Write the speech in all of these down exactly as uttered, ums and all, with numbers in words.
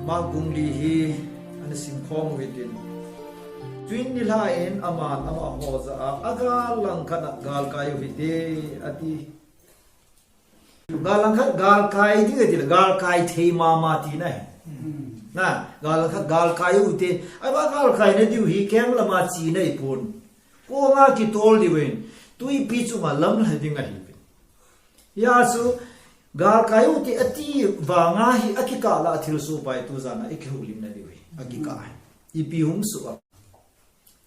Mark bung li hi ana simkhom u hitin. Chuin nilhah in aman amaho jah a, agal langkhat a galkai u hite, ati. Gal langkhat galkai ding ati le, galkai thei mama tina ahi. Na, gal langkhat galkai u hite. Ahivang galkai nadiu hi camp lama chena ahipon. Konga kitol diu ahin. Tuipi chunga lamlha ding ahi. Hijeh chun, galkai u hite ati vanga hi akikah lah a thilsoh pai tu jana ikihoulimna diu ahi. Akikah ahi. Ipi hung soh a.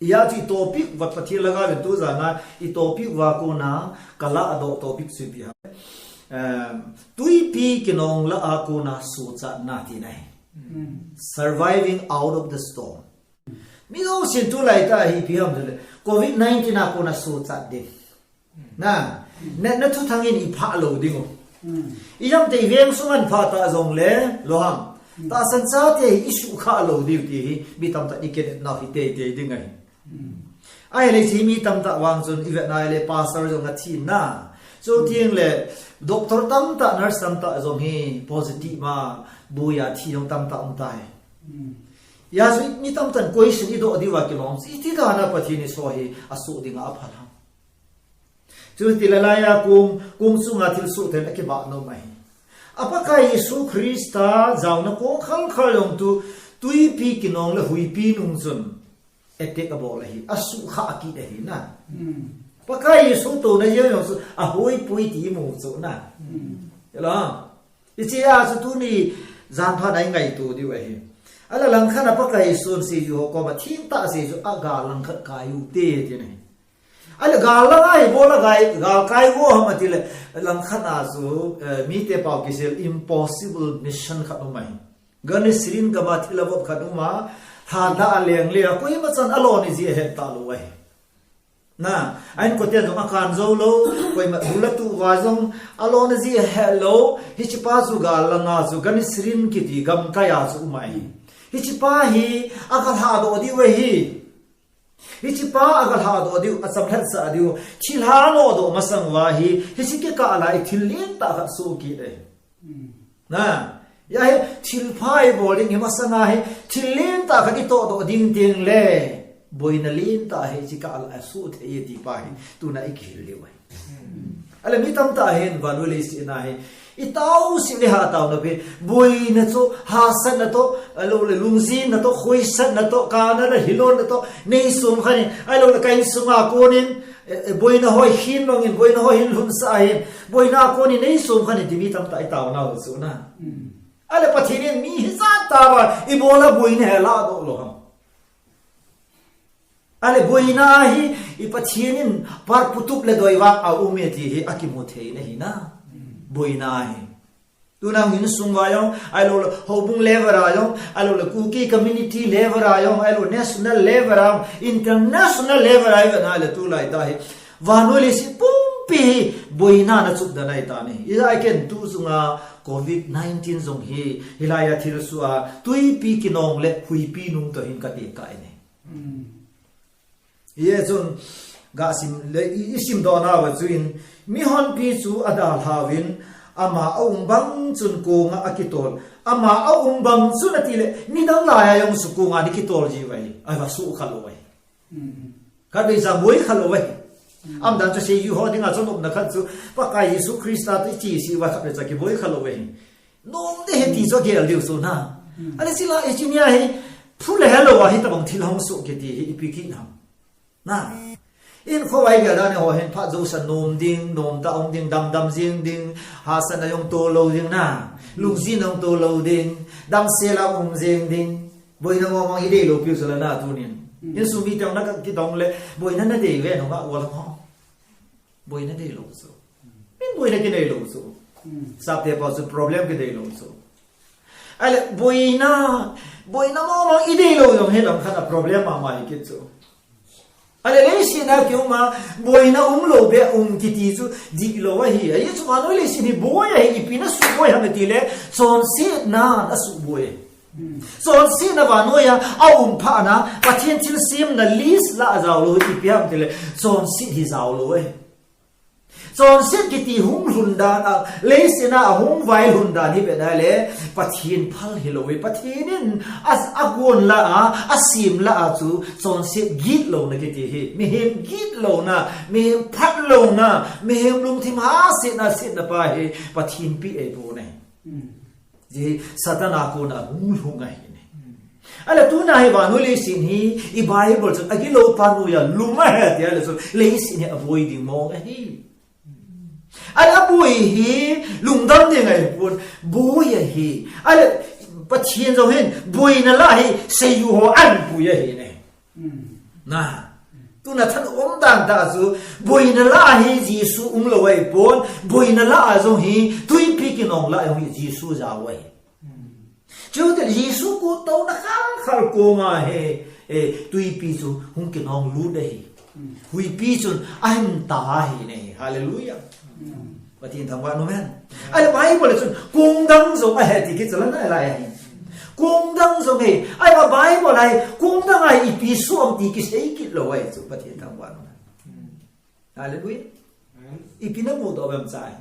Hijeh chun i topic vat Pathen lhagao in tu jana i topic uva kona kalah doh topic chu ipi ham. Em, tuipi kinong lah a kona sochatna tina ahi. Surviving out of the storm. Mi jousen tulai tah hi ipi ham tile, covid nineteen a kona sochat ding. Na, na, na thuthang in i phah lou ding u. Ijemtia i veng sunga i phah ta jongle, lo ham. Tahsan chate hi i suhkhah lou diu ti hi, mi tamtah in i kinepnau hi teitei ding ahi. Ahile hiche mi tamtah vang chun i vet na ahile pastor jong athi na. Chuteng le doctor tamtah, nurse tamtah jong hi positive ma, boi a thi jong tamtah um tai. Hijeh chun mi tamtah in question i doh diu a kilom. Iti dan a Pathen in hicheho hi asoh dinga apha ham. Chuti le laiya kong, kong sunga thilsoh ten akibah nom ahi. A Pakai Jesu Christa jaona kong khalkhal jong tu, tuipi kinong le huipi nung chun attack abol ahi, asuhkhah kit ahi na. Pakai Jesu touna jeng jong chu ahoipoi ti imu chu na. Hilo. Hichea chu tuni jan phat a i ngaito diu ahi. Ahile langkhat a Pakai Jesun seiju ho koma thengtah a seiju, agal langkhat kai u hite, tina ahi. Ahile gal langa hi bol a gal, galkai u ham atile, langkhat a chu, eh, mite pao kisei impossible mission khat um ahi. Ganisirin gama thil avop khat um a, lhanlah a leng le a, koima chan alon iji ahet talou ahi. Na, a inkoten jong akan jou lou, koima bul atuh uva jong alon iji ahet lou, hichepa chu gal langa chu Ganisirin kiti gamkai a chu um ahi. Hichepa hi aga lhadoh diu ahi. Hichepa aga lhadoh diu, achamlhat sah diu, thilha nodoh masang uva hi, hiche kikah lah a thil lentah khat soh kit ahi. Na, hijeh a hi thilpha i bol ding hi masanga hi, thil lentah khat i tohdoh ding teng le, boina lentah hi hiche kah lah a soh thei e ti pa hi, tuna i kihil diu ahi. Ahile mi tamtah hin vannoi leiset a hi, i taoseh le ha taona pen, boina toh, hahsatna toh, ahilou le lungjinna toh, khoisatna toh, kana le hilonna toh, nei som khat in, ahilou le ka insunga konin, eh, eh, boina ho hin mangin, boina ho hin lhunsah in, boina a konin nei som khat in ti mi tamtah i taonau chu na. Ahile Pathen in mi hijat tah a, ibola boina hi alahdoh lou ham. Ahile boina hi, i Pathen in parputup le doivak a um e ti hi akimu thei na ahi na. Boina hi. Tuna insung uva jong, ahilou le houbung level a jong, ahilou le Kuki community level a jong, ahilou national level a jong, international level a jong, ahile tulai tah hi. Vannoi leiset pumpi hi, boina na chupdan ahi tan ahi. Hijeh a ken tu chunga covid nineteen jong hi, hilai a thilsoh a, tuipi kinong le huipi nung toh hin ka tekah in ahi. Hijeh chun, ga sim le, i, i simdoh nauva chu in, mihonpi chu adalhauvin, ama aum bang chun konga akitol. Ama aum bang chun atile, midang laiya jong chu konga ana kitol jiu ahi. Ahivang suhkha lou ahi. Khatvei cha boikha lou ahi. Aumdan chu seiju ho dinga chu nopna khat chu, Pakai Jesu Christa toh i cheseh uva khatvei cha kiboikha lou ahi. Nom ding ahi ti chu agel diu chu na. Ahile chule, hiche nia hi, phu le helou a hitabang thil hung soh kiti hi ipi kit ham. Na. Hinkho a i gel dan hi ho hin phat jousa nom ding, nomtah um ding, damdam jeng ding, hahsatna jong tolou ding na. Lungjinna jong tolou ding, damsel a um jeng ding. Boina mong mong i deilou piu chu la na tunin. Insung mite jong na kidong le, boina na dei ve nunga wal ho. Boina deilou chu. Min boina kinei lou chu. Sapte pao chu problem kinei lou chu. Ahile boina, boina mama i deilou jong hi langkhat a problem mama hi kit chu. Ahile leiset a kiuma, boina umlou beh um kiti chu dihlou ahi. Ajeh chu vannoi leiset hi boi ahi, ipi na suboi ham itile, chonsetnan asuboi ahi. Chonsetna vannoiya aum phat na, Pathen thilsemna list lah a jaolou, ipi ham itile, chonset hi jaolou e. Chonset kiti hung lhun dan a, leiset a hung vai lhun dan hi vena le, Pathen phal hilou ve, Pathen in a, agon la a, asem la a chu, chonset gitlouna kiti hi, mihem gitlouna, mihem phatlouna, mihem lungthim hasetna, setna pa hi, Pathen pi eipon ahi. Ji Satan a kona hung lhung ahi ne. Ahile tuna hi vannoi leiset hi, i Bible chun, agilou pa noiya lum ahi tia le chu, leiset hi aboi ding mong ahi. Ahile aboi hi, lungdam ding ahipon, boi ahi. Ahile, Pathen jong hin, boina la hi, seijuiho ahin pui ahi ne. Na. Tuna thanom dan tah chu, boina la hi Jesu umlou ahipon, boina la a jong hi, twipi kinong la a jong hi Jesu jao ahi. Chutile Jesu kottouna khalkhal koma hi, eh, twipi chu hung kinong lut ahi. Huipi chun ahin ta ahi ne. Hallelujah. Pathen thangvah in um hen. Ahile Bible a chun kong dang jong ahi ti kichai lai ahi. Kong dang jong ahi. Ahile Bible a hi kong dang a hi ipi soh ham ti kisei kit lou ahi chu Pathen thangvah in um hen. Hallelujah. Ipi namudoh uvem chai.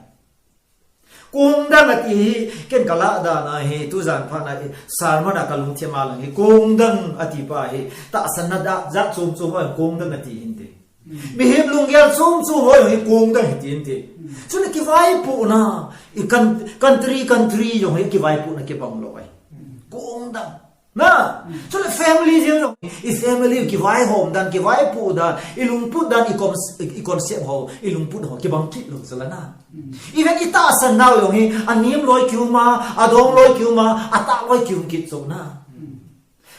Kong dang ati hi, ken kalah dan a hi, tujan phat a hi, sermon a kalungthim a lang hi, kong dang ati pa hi, tahsanna jat chom chom a kong dang ati hinte. Mihem lunggel chom chom ho hi kong dang hiti hinte. Chule kivaipohna, i kan-, country, country jong hi kivaipohna kibang lou ahi. Kong dang. Na, chule family jeng jong, i family kivaihom dan, kivaipoh dan, i lungput dan, i con-, i concept ho, i lungput ho, kibang kit lou chu la na. Even i tahsan nau jong hi, anem loi kium a, adong loi kium a, atah loi kium kit chu na.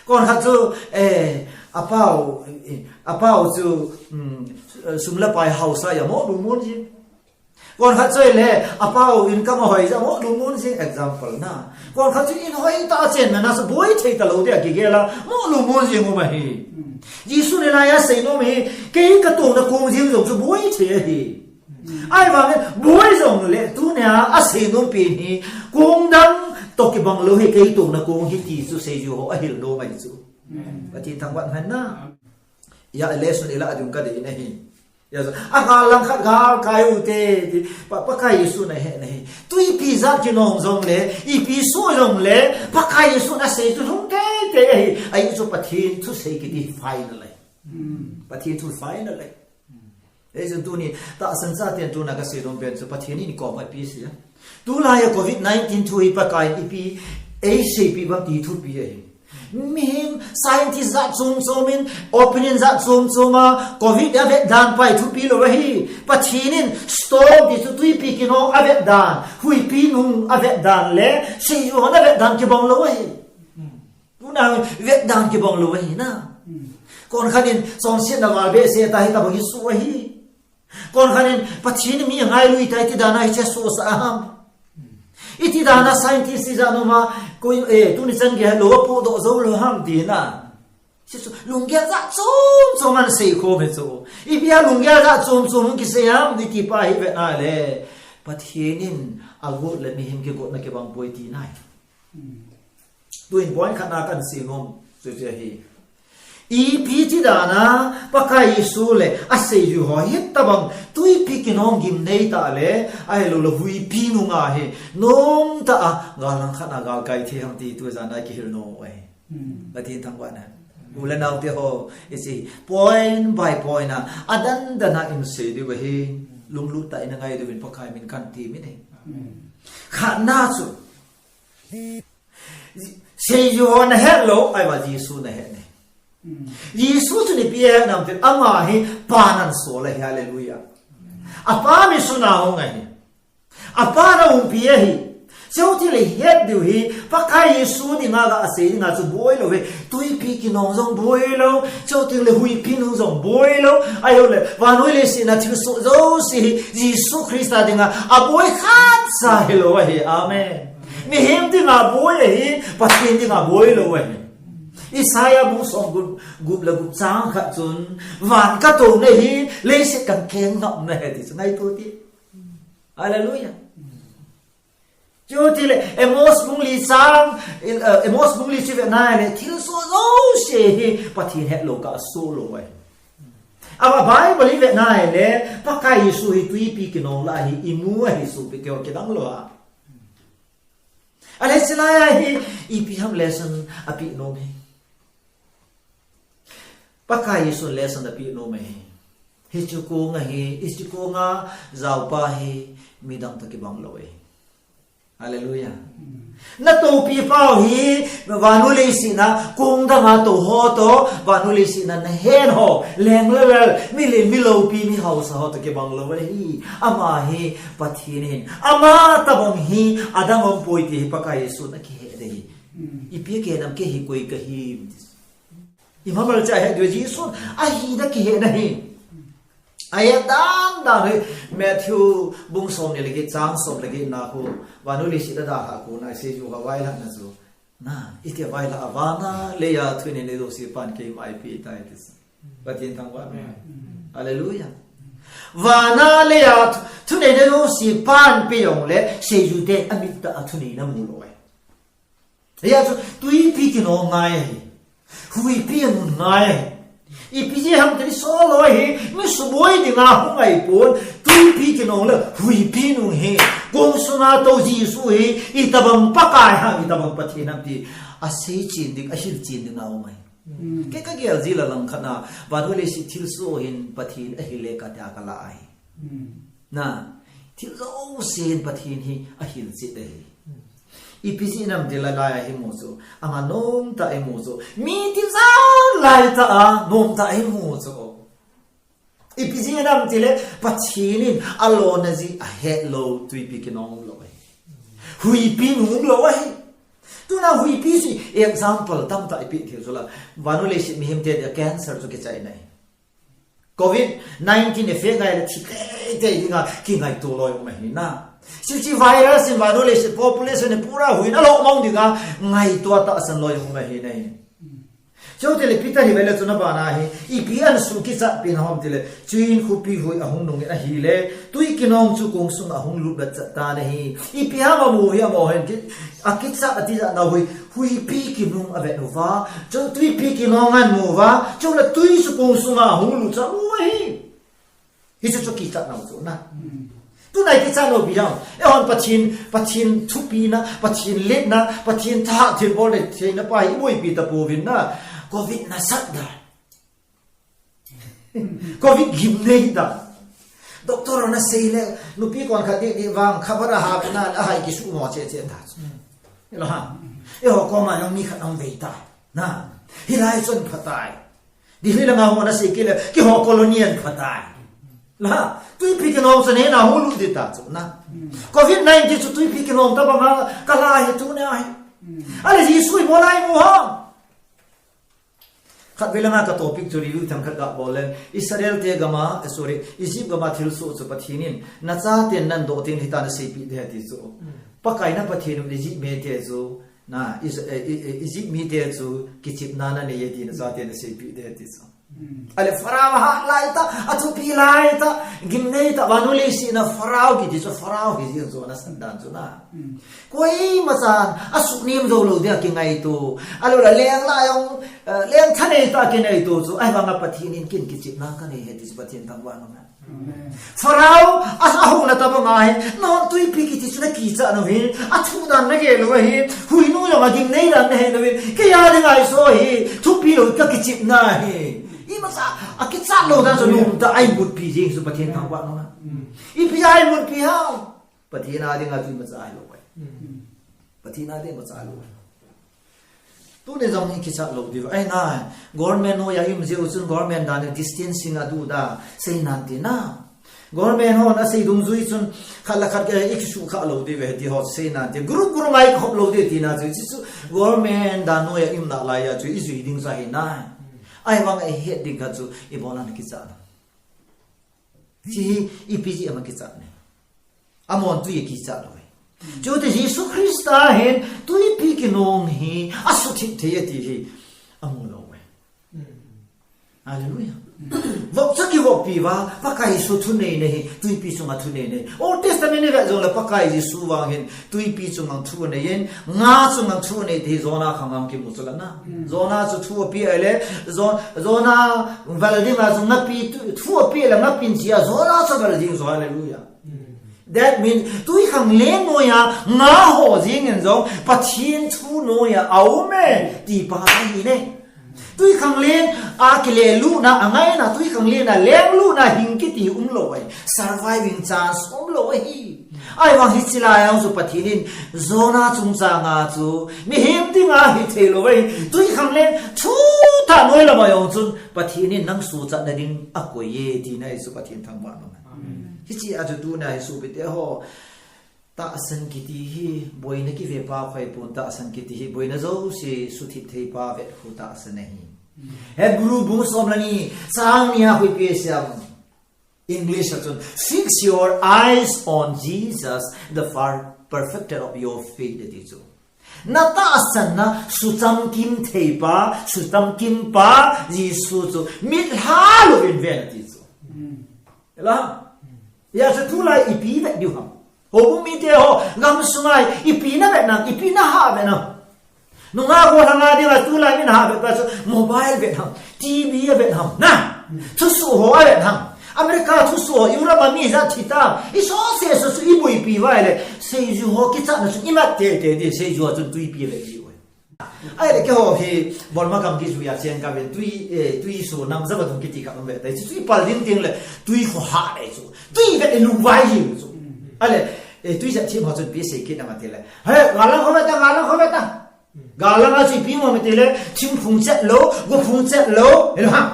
Kon khat chu, eh, apau, eh, apau chu, um, sum le pai hausa a mo lungmon jing. Kon khat chu ahile, apau income ahoi jeh a mo lungmon jing, example na. Kon khat chu in hoi tah a chenna na chu boi thei talou dia kigel a, mo lungmon jing um ahi. Jesun hilai a aseinom hi, kei katouna kong jeng jong chu boi thei ahi. Ahivangin, boi jongle, tunia aseinom pen hi, kong dang toh kibang lou hi, kei touna kong hi ti chu seijuiho ahil nom ahi chu. Pathen thangvah in um hen na. Hia lesson ilah ding kadei in ahi. Hia chu, agal lang khat galkai ute, ti, Pa, Pakai Jesun ahe nahi. Twipi jat kinong jongle, ipi soh jongle, Pakai Jesun asei chu lhung teitei ahi. Ahi chu Pathen thusei kiti final ahi. Pathen thu final ahi. Hijeh chun tuni, tahsan chaten tuna kaseinom pen chu Pathen in i kom a ipi asei a. Tulai a covid nineteen thu hi Pakai in ipi eiseipeh uvam ti thupi ahi. Mihem scientist jat chom chom in, opinion jat chom chom a, covid avet dan pa hi thupi lou ahi. Pathen in storm ti chu twipi kinong avet dan, huipi nung avet dan le, seijuihon avet dan kibang lou ahi. Tuna vetdan kibang lou ahi na. Kon khat in chonsetna val behseh ta hi tabang hi soh ahi. Kon khat in Pathen in mi angailu tai ti dan a hiche sohsah ham. Iti dan a scientist ijat nom a, koi, eh, tuni chan gei lou apohdoh jou lou ham ti na. Hiche chu lunggel jat chom chom a asei khom hi chu. Ipi a lunggel jat chom chom hung kisei ham ti pa hi vet na le. Pathen in agot le mihem kigotna kibang poi ti na hi. Tuin point khat na kahin seinom chu chu ahi. Ipi ti dan a Pakai Jesu le aseijuiho hitabang twipi kinong gimnei tah le, ahilouleh huipi nung a hi nomtah a gal lang khat a galkai thei ham ti tujan a kihil nom u ahi. Pathen thangvah in um hen. U le naote ho, hiche point by point a, adan dan a isei diu ahi. Lunglut tah in ngai diuvin Pakai min kahin temin ahi. Khatna chu, seijuihon ahet lou, ahivang Jesun ahet e. Jesu chun ipi ahet ham itile, ama hi Pan asol ahi, hallelujah. Apan asunga hung ahi. Apan aumpi ahi. Chutile het diu hi, Pakai Jesu dinga gasei dinga chu boi lou ahi. Twipi kinong jong boi lou, chutile huipi nung jong boi lou. Ahilouleh, vannoi leiset a thilsoh jouse hi, Jesu Christa dinga aboi khatcha hilou ahi. Amen. Mihem dinga boi ahi, Pathen dinga boi lou ahi. Isaiah bung som gup, gup le gup chang khat chun, van katouna hi, leiset kankeng ngapna ahi ti chu ngaito te. Hallelujah. Chutile, Amos bung li chang, eh, Amos bung li chu vena le, thilsoh jouse hi, Pathen hetlou kah a soh lou ahi. Ama Bible hi ve nai le, Pakai Jesu hi tuipi kinong lah hi imu ahi sopi teho kidang lou a. Ale chilai a hi ipi ham lesson api nom hi. Pakai Jesu lesson api nom hi. Hiche kong a hi, hiche kong a jaopa hi midang toh kibang lou hi. Hallelujah. Natoupi pau hi, vannoi leiset a, kong dang a tou ho toh, vannoi leiset a nahen ho, leng le lel, mi le mi loupi, mi hausa ho toh kibang lou hi. Ama hi Pathen ahin. Ama tabang hi, adang um poi ti hi Pakai Jesu in akihe ding ahi. Ipi akihe nam kei hi koi kahi. Ima mal cha he dui Jesu, ahi na kihe na hi. Ahi dan dan hi, Matthew bung som ni le get chang som le get na khu, vannoi leiset a dalha khu na, seiju kha vailhahna chu. Na, iti vailhah a vana, leiya thuneina jouse pan keima eipeh tai ti sa. Pathen thangvah in. Hallelujah. Vana leiya thu-, thuneina jouse pan pe jong le, seiju te amit tah a thuneina mu lou ahi. Hijeh chun, tuipi kinong ngai ahi. Huipi anung ngai ahi. Ipi jeh ham tile Saul hi, mi suboi dinga hung ngai pon, tuipi kinong le, huipi nung hi. Kong sunga tou Jesu hi, itobang Pakai ham, itobang Pathen ham ti. Asei chen ding, ahil chen ding a um ahi. Kei kagel jeh a langkhat a, vannoi leiset thilsoh hin Pathen ahil e katia kalah ahi. Na, thil jouse hin Pathen hi ahil chet ahi. Ipi jeh ham tile lai a hi mu chu, ama nomtah a hi mu chu, mi tijat lai tah a nomtah a hi mu chu. Ipi jeh ham tile Pathen in alona jeh ahet lou tuipi kinong um lou ahi. Huipi nung um lou ahi. Tuna huipi chu example tamtah ipeh thei chu la. Vannoi leiset mihem te dia cancer chu kichai nai. Covid nineteen effect ngai le thi teitei dinga kingaito loi um ahi na. Chuche virus in vannoi leiset population hi pura huhhing a lou mong dinga ngaito tahsan loi um ahi na. Chutile Peter hi vele chun abana hi, ipi ahin sukichat pi ham tile, chuin khopi hui ahung nung in ahile, tui kinong chu kong sunga ahung lut vet chat tan ahi. Ipi ham amu hi amaho hin ki, akichat a tijat nau hi, huipi kinong avet uva, chu tuipi kinong amu uva, chule tui chu kong sunga ahung lut chat u ahi. Hichu chu kichat nau chu na. Tuna ikichat nau ipi ham. Eihon Pathen, Pathen thupina, Pathen letna, Pathen thahat thilbol le theina pa hi iboipi tapouvin na. Covid nasat dan. Covid gimnei dan. Doctor hon asei le, nupi kon khat ding ding vang, khabar ahah na, ahai kisumo cheh cheh ta. Ilo ha. Eiho koma jong mi khat ahung vei tai. Na. Hilai chun phatai. Delhi langa hung ana sei kit le, keiho colony a phatai. La, tuipi kinong chu nena hung lut ding ta chu na. Covid nineteen chu tuipi kinong tabang a, kalah hi tuni a hi. Ale Jesu imu lai mu ham. Khatvei langa ka topic chu review themkhat kabol le, Israel te gama, eh, sorry, Egypt gama thilsoh chu Pathen in, nachaten nadoh teng le hitia naseipeh ding ahi ti chu. Pakai na Pathen u Egypt mite chu, na, Is-, eh, eh, eh, Egypt mite chu kichepna nanei e ti nachaten aseipeh ding ahi ti chu. Ale Pharaoh ahat lai tah, athupi lai tah, gimnei tah, vannoi leiset a Pharaoh kiti chu, Pharaoh hi jeng chu, ana san dan chu na. Koima chan, asuhnem jou lou dia kingaito. Ahilou le leng lah jong, eh, leng thanei tah kingaito chu. Ahivanga Pathen in ken kichepna kanei e ti chu Pathen thangvah in. Pharaoh, a, ahouna tabang a hi, nahon tuipi kiti chu nakichat nau hi, athu dan nagel u ahi, huinu jong agimnei dan nahet nau hi, keiya dinga hiche hi, thupi lou kakichepna ahi. Imacha, akichat lou dan chu nomtah a imutpi jeng chu Pathen thangvah in. Ipi a imutpi ham. Pathen a dinga chu imacha ahilou ahi. Pathen a dinga imacha ahilou ahi. Tuni jong hi kichat lou diu ahi na. Government noiya i um jeh u chun government dan distancing aduh da, sei nante na. Government hon asei dungjui chun khat le khat ikisuh kha lou diu ahi ti ho sei nante. Group group a ikhop lou diu tina chu, chu, chu government dan noiya i um nalai a chu ijui ding chu ahi na. Ahivang a ihet ding khat chu ibola nakichat na. Hiche hi ipi jeh a ama kichat ne. Amahon tui akichat lou ahi. Chuteng Jesu Christa hin tuipi kinong hi asuthip thei e ti hi amu lou ahi. Hallelujah. Vop chu kivoppi uva, Pakai Jesu thunei nei, tuipi chunga thunei nei. Old Testament i vet jongle Pakai Jesu vang hin, tuipi chunga thunei in, nga chunga thunei ti Jonah khang a kimu chu la na. Jonah chu thu apeh le, Jo-, Jonah vel dinga chu ngapi thu, thu apeh le ngapin chia, Jonah chu vel ding chu, hallelujah. That means, twikhanglen noiya nga ho jing in jong, Pathen thu noiya aum e, ti pa ahi ne. Twikhanglen a kilelutna, angaina, twikhanglen a lenglutna hing kiti umlou ahi. Surviving chance umlou ahi. Ahivang hiche lai a chu Pathen in Jonah chungchang a chu mihem dinga hithei lou ahi. Twikhanglen thutah noi lam a jong chun Pathen in nang suhchatna ding akoi e, tina hi chu Pathen thangvah nom. Hiche a chu tuna hi sopite ho, tahsan kiti hi boina kive pa khoipon, tahsan kiti hi boina jouse suthip thei pa vet khu tahsan ahi. Hebrew bung som le ni, chang ni a khu ipi asei em? English a chun, "Fix your eyes on Jesus, the far-, perfecter of your faith," ati chu. Na tahsanna suchamkim thei pa, suchamkim pa Jesu chu mitlha louvin ven ati chu. Ela? Hijeh chun tulai ipi vet diu ham? Houbung mite ho, gamsunga ipi na vet nam, ipi na hah vet nam? Nungah gollhang a dinga tulai min hah vet pa chu mobile vet ham, TV avet ham, na? Thusoh ho avet ham. America thusoh ho, Europe a mi jat thi ta. Isoh seh soh chu iboipi uva ahile, seiju ho kichatna chu imat teitei ding, seiju a chun twipi avet diu ahi. Ahile keiho hi Burma gam kijui a cheng kaven, twi, eh, twiso nam java dung kiti khat um ve tai. Chu, chu ipal ding teng le twi kho hah dei chu. Twi vet le lungvai jing chu. Ahile, eh, twi jat thim ho chun ipi sei kit nam ati le, "He, gal lang kho ve ta, gal lang kho ve ta." Gal lang a chu ipi um ham ati le, thingphung chet lou, gophung chet lou, hilou ham?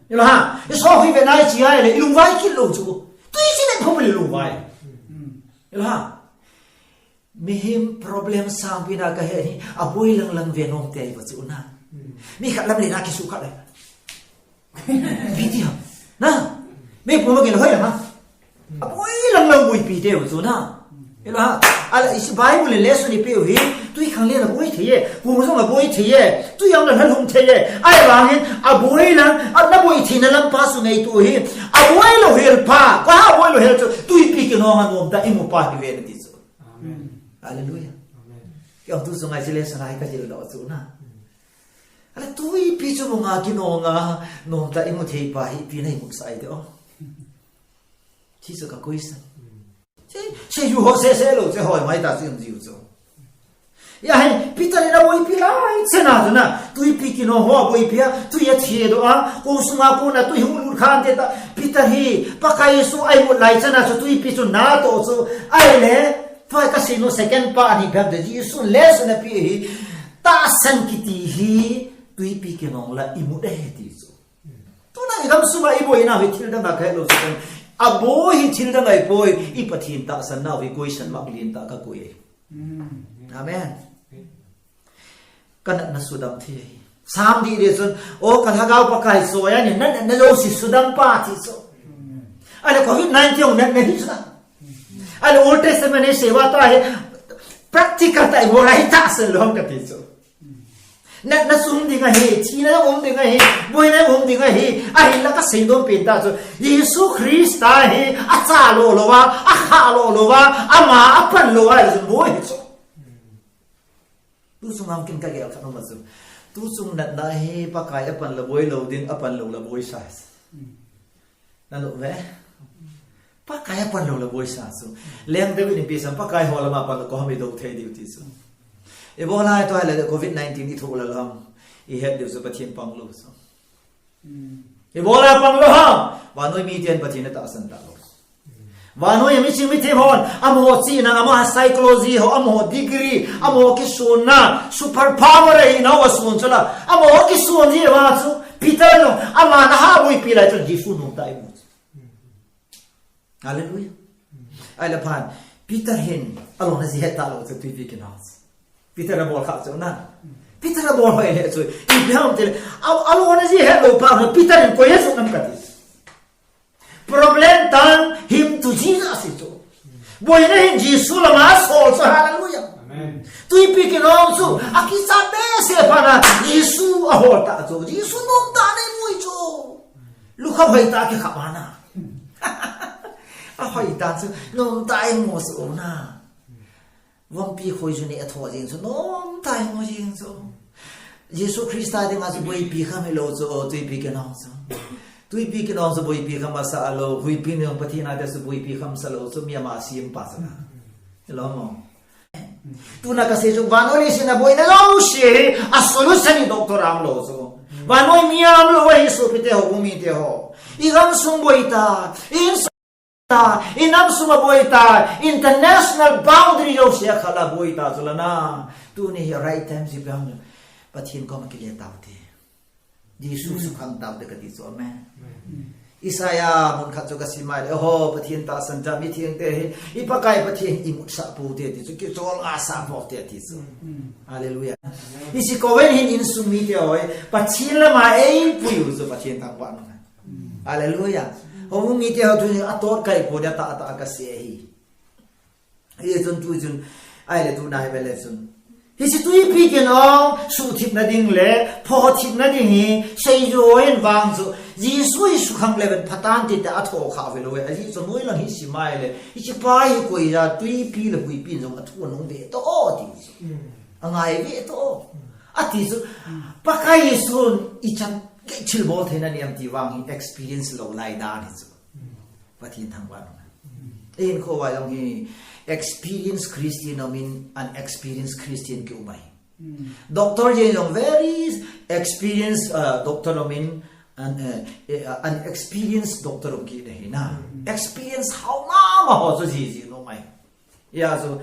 Hilou ham? Isoh khu ivet nai chi ahile, ilungvai kit lou chu. Twi chi le phu le lungvai. Hilou ham? Mihem problem sangpi na kahe hi, aboi lang lang ve nom te ahi va chu na. Mi khat lam le na kisu khat le. Ipi ti ham? Na? Mi pu ma kin hoi lang ha. Aboi lang lang boipi te va chu na. Hilou ham? Ahile hiche Bible in lesson ipeh u hi, twikhanglen aboi thei e, kong jong aboi thei e, twi jong le lhalhung thei e. Ahivang hin, aboi lang, ana boi theina lam pa chu ngaito hi. Aboi lou hel pa, koi ha aboi lou hel chu, twipi kinong a nomtah a imu pa hi ve nati chu. Amen. Hallelujah. Amen. Kei jong tu chunga hiche lesson a hi kajil doh chu na. Ahile twipi chu munga kinong a, nomtah a imu thei pa hi ipi na imu sah ahi de o. Hiche chu ka question. Che, che ju ho seh seh lou, che hoi mai ta chu um jiu chu. Hijeh hin, Peter in aboipi lai chan a chu na, twipi kinong ho aboipi a, twi athedoh a, kong sunga kona twi hung lut khan te ta, Peter hi, Pakai Jesu a imut lai chan a chu twipi chu natoh chu, ahile, tua kasei nom second part hi bep de Jesu lesson apeh hi, tahsan kiti hi, twipi kinong la imut e ti chu. Tuna i gamsunga iboina hi thil dang a kahet lou chu. Aboi hi thil dang ahipoi, i Pathen tahsanna hi question mark lentah a kakoi e. Amen. Ka natna sudam thei ahi. Sam dih dih chun, o ka lhagao Pakai chu ahi, na natna jouse sudam pa ti chu. Ahile covid nineteen jong natna hi chu na. Ahile Old Testament hi seiva ta hi, practical tah a ibol a hi tahsan lou ham kati chu. Natna chu um ding ahi, thina um ding ahi, boina um ding ahi, ahinla kasei nom pen tah chu, Jesu Christa hi acha lou lou a, akhah lou lou a, ama apan lou a, chu boi hi chu. Tu chung ham kin kagel khat um a chu. Tu chung natna hi Pakai apan le boi lou ding, apan lou le boi sa. Na nom ve? Pakai apan lou le boi sa chu. Leng David in ipi asei em, Pakai ho lama pan lou koi ham idou thei diu ti chu. Ibola tua le covid nineteen ithoh lel ham. Ihet diu chu Pathen pang lou chu. Ibola pang lou ham. Vannoi miten Pathen atahsan talou. Vannoi a miching mithem hon, amaho chihna, amaho psychology ho, amaho degree, amaho kisonna, super power ahi nau ason chu la. Amaho kison jeh uva chu, Peter jong, aman aha boipi lai chu Jesu nomtah a imu chu. Hallelujah. Ahile phat, Peter hin, alona ji het talou chu twipi kinong chu. Peter abol kha chu na. Peter abol hoi le chu. Ipi ham tile, a, alona ji het lou pa, Peter in koi a chu nam kati. Problem turn him to Jesus hi chu. Boina hin Jesu lama asol chu, hallelujah. Amen. Twipi kinong chu, akichat behseh phat na, Jesu ahol ta chu. Jesu nomtah a imui chu. Lukha hoitah a kikhap ana. Ahoitah chu, nomtah a imu chu na. Vompi khoi chu ni atho jing chu, nomtah a imu jing chu. Jesu Christa dinga chu boipi kham hilou chu, tuipi kinong chu. Tuipi kinong chu boipi kham asah lou, huipi nung Pathen a dia chu boipi kham salou chu, mi ama sempa chu na. Hilou mo. Tuna kasei chu, vannoi leiset a boina jouse hi, a solution hi doctor a umlou chu. Vannoi mi a umlou ahi sopite ho, umite ho. I gamsung boita, i insung ta, i namsung a boita, international boundary jouse a khala boita chu la na. Tuni hi right time ji peh ham. Pathen koma kile taute. Jesu sukhang taute kati chu, amen. Isaiah mun khat chu kasim a le, ho, Pathen tahsan tah mithengte hi, i Pakai Pathen imutsah poute ti chu, kicholngah sah poute ti chu. Hallelujah. Hiche koven hin insung mite ho hi, Pathen lama eipui u chu Pathen thangvah nung. Hallelujah. Ho mite ho tuni atot kai pon, atah atah a kasei ahi. Hichun tuchun, ahile tuna hi vele chun. Hiche tuipi kinong, suhthipna ding le, phothipna ding hi, seijui in vang chu, Jesu hi sukhang leuhen phatante tia atho kha velou e, ajeh chu noilang hi sim a ahile, hiche pa hi koi a tuipi le huipi in jong athu anung ve to ti chu. Angai ve to. Ati chu, Pakai Jesun ichan gei thilbol theina nei em ti vang hi experience lou lai dan hi chu. Pathen thangvah nung. Einkho uva jong hi experienced Christian umin, unexperienced Christian kium ahi. Doctor jeng jong very experienced, uh, doctor umin, un, uh, uh, unexperienced doctor um kit ahi na. Experience hao mama ho chu jiji nom ahi. Hijeh chun,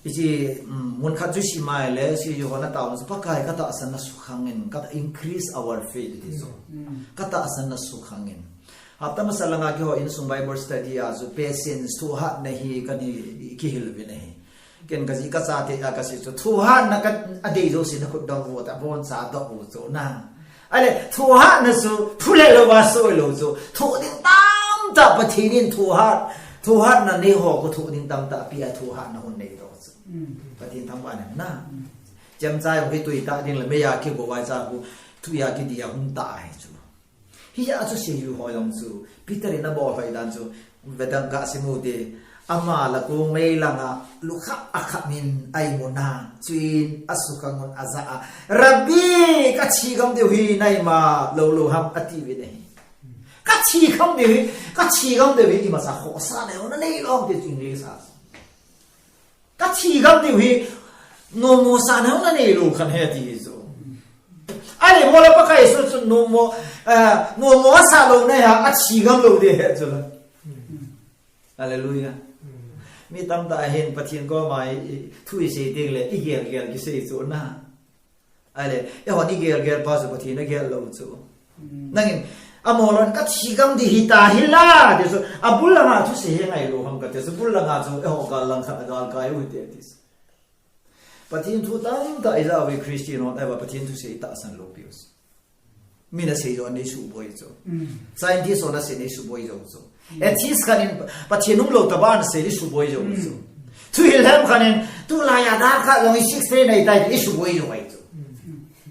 hiche, um, mun khat chu sim a ahile, hiche Johan a taona chu, Pakai katahsan na sukhang in, ka increase our faith ti chu. Katahsan na sukhang in. Hapta masa langa keiho insung Bible study a chu, patience, thohhatna hi kahin kihil uvin ahi. Ken kaji kachate a kasei chu, thohhatna ka, adei jouse nakhut doh u, aboncha doh u chu na. Ahile, thohhatna chu, phule louva soi lou chu. Thoh ding tamtah Pathen in thohhat, thohhatna neiho khu thoh ding tamtah apeh a thohhatna hung nei doh chu. Pathen thangvah nung na. Chemcha jong hi tui tah ding le meiya kigo vai cha khu, thuiya kidi a hung tah ahi chu. Hijeh a chu seijui ho jong chu, Peter in abol hoi dan chu, Vedang kasim u te, ama lakong mei langa lukhap akhap in a imu na, chuin asukhang un ajah a, Rabbi, kathi gam diu hi na ima lou lou ham ati uvin ahi. Kathi gam diu hi, kathi gam diu hi imacha khohsahna jong nanei lou ham ti chu English a. Kathi gam diu hi, nommo sahna jong nanei lou khat ahi ati hi chu. Ahile mola Pakai Jesu chu nommo, eh, nommo asah lou na hi a, athi gam lou ding ahi chu la. Hallelujah. Mi tamtah hin Pathen koma i, i, thu isei teng le, igel gel kisei chu na. Ahile, eihon igel gel pa chu Pathen agel lou chu. Nangin, amolon kathi gam ding hita hi la, ti chu, abul langa thusei hi ngai lou ham kati chu, bul langa chu, eiho gal lang khat agal kai u hite, ti chu. Pathen thu tamtah ijah uve Christian hon, ahivang Pathen thusei itahsan lou piu chu. Min asei joh a nei suboi chu. Scientist hon asei nei suboi jou chu. Atheist khat in Pathen umlou tobang asei nei suboi jou chu. Thuhil hem khat in tulai a dan khat jong hi six day nei tai ti suboi jou ahi chu.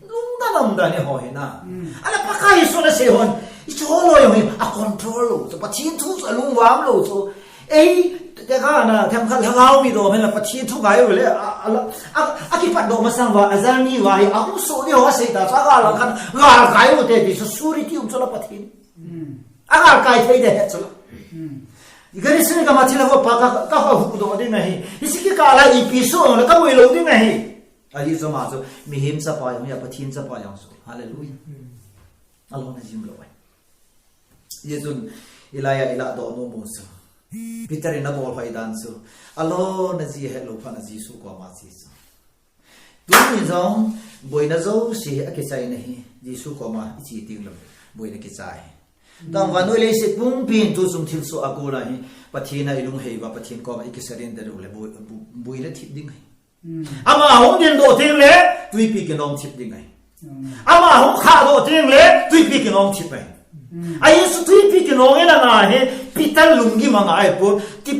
Lungdon umdan eiho hi na. Ahile Pakai Jesun asei hon, ichol lou jong hi, acontrol lou chu. Pathen thu chu alungvam lou chu. Ei, tekahna, themkhat lhagao mi dom hen la Pathen thu ngai u le, a, a, a, akipat doh masang uva, ajal ni uva hi, ahung soh ding ho asei ta chu, agal lang khat, gal kai u te ti chu, surety um chu la Pathen. Agal kai thei ding ahi chu la. Gethsemane gam a thilha vop a ka, ka, kahuhdoh ding ahi. Hiche kikah a ipi soh jong le kaboi lou ding ahi. Ajeh chu ama chu, mihem chapa jong hi a, Pathen chapa jong chu. Hallelujah. Alona jim lou ahi. Hijeh chun, hilai a ilah doh nom u chu. Peter in abol hoi dan chu. Alona ji ahet lou phat a Jesu koma che chu. Tuni jong, boina jouse akichaina hi, Jesu koma iche teng le, boina kichai. Tangvannoi leiset pumpin tuchung thilsoh a kona hi, Pathen a ilunghei uva, Pathen koma ikisurrender u le, boi, bo-, boina thip ding ahi. Ama hung dingdoh teng le, tuipi kinong thip ding ahi. Ama hung khahdoh teng le, tuipi kinong thip ahi. Ajeh chu tuipi kinong in anga hi, Peter lunggim anga ahipon, ti,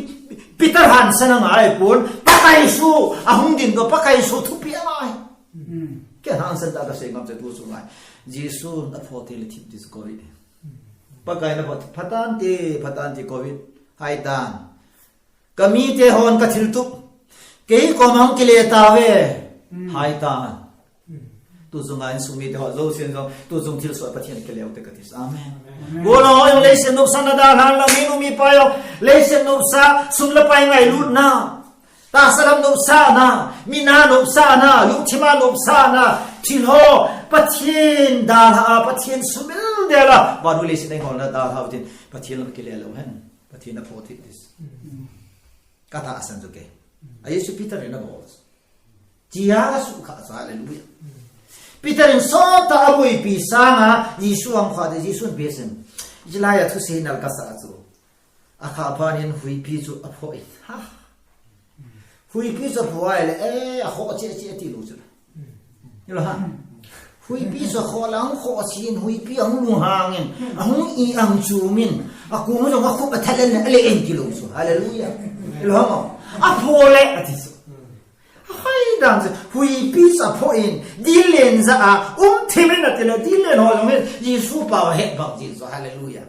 Peter hansan anga ahipon, Pakai Jesu, ahung dingdoh, Pakai Jesu thupi anga ahi. Kei hansan tah a kasei ngam chu tu chu ngai. Jesu apho teng le thip ti chu koi. Pakai na phat, phatante, phatante covid. Haitan. Kamite hon kathil tup. Kei koma hung kile tauve. Haitan. Tuchunga insung mite ho jousen jong, tuchung thilsoh Pathen kile ute kati. Amen. Golhang ho jong leiset nopsah na dalhan lang, minu mipa jong leiset nopsah, sum le pai ngailutna. Tahsa lam nopsahna, mina nopsahna, lungthima nopsahna, thil ho, Pathen dalha a, Pathen sumil dela, vannoi leiset a eingolna dalha utin, Pathen lam kile lou hen, Pathen aphoh thip ding. Katahsan chu kei. A Jesu Peter in abol. Chia sukha chu, hallelujah. Peter in sot a abuipi sanga, Jesu ahung khah ding, Jesu in besen. Hilai a thusei nal kasa chu. Akhah phat in huipi chu aphoh in. Ha. Huipi chu aphoh ahile, eh, akhoh cheh cheh tilou chu. Hilou ham. Huipi chu akhoh le, ahung khoh cheh in, huipi ahung lunghang in, ahung i ang chu min, akung jong akhup athalen le, ale en tilou chu. Hallelujah. Hilou ham. Aphoh le, ati chu. Hoi dan chu, huipi chu aphoh in, dil len jah a, um thim in ati le, dil len ho jong hin, Jesu pao ahet bang jin chu, hallelujah.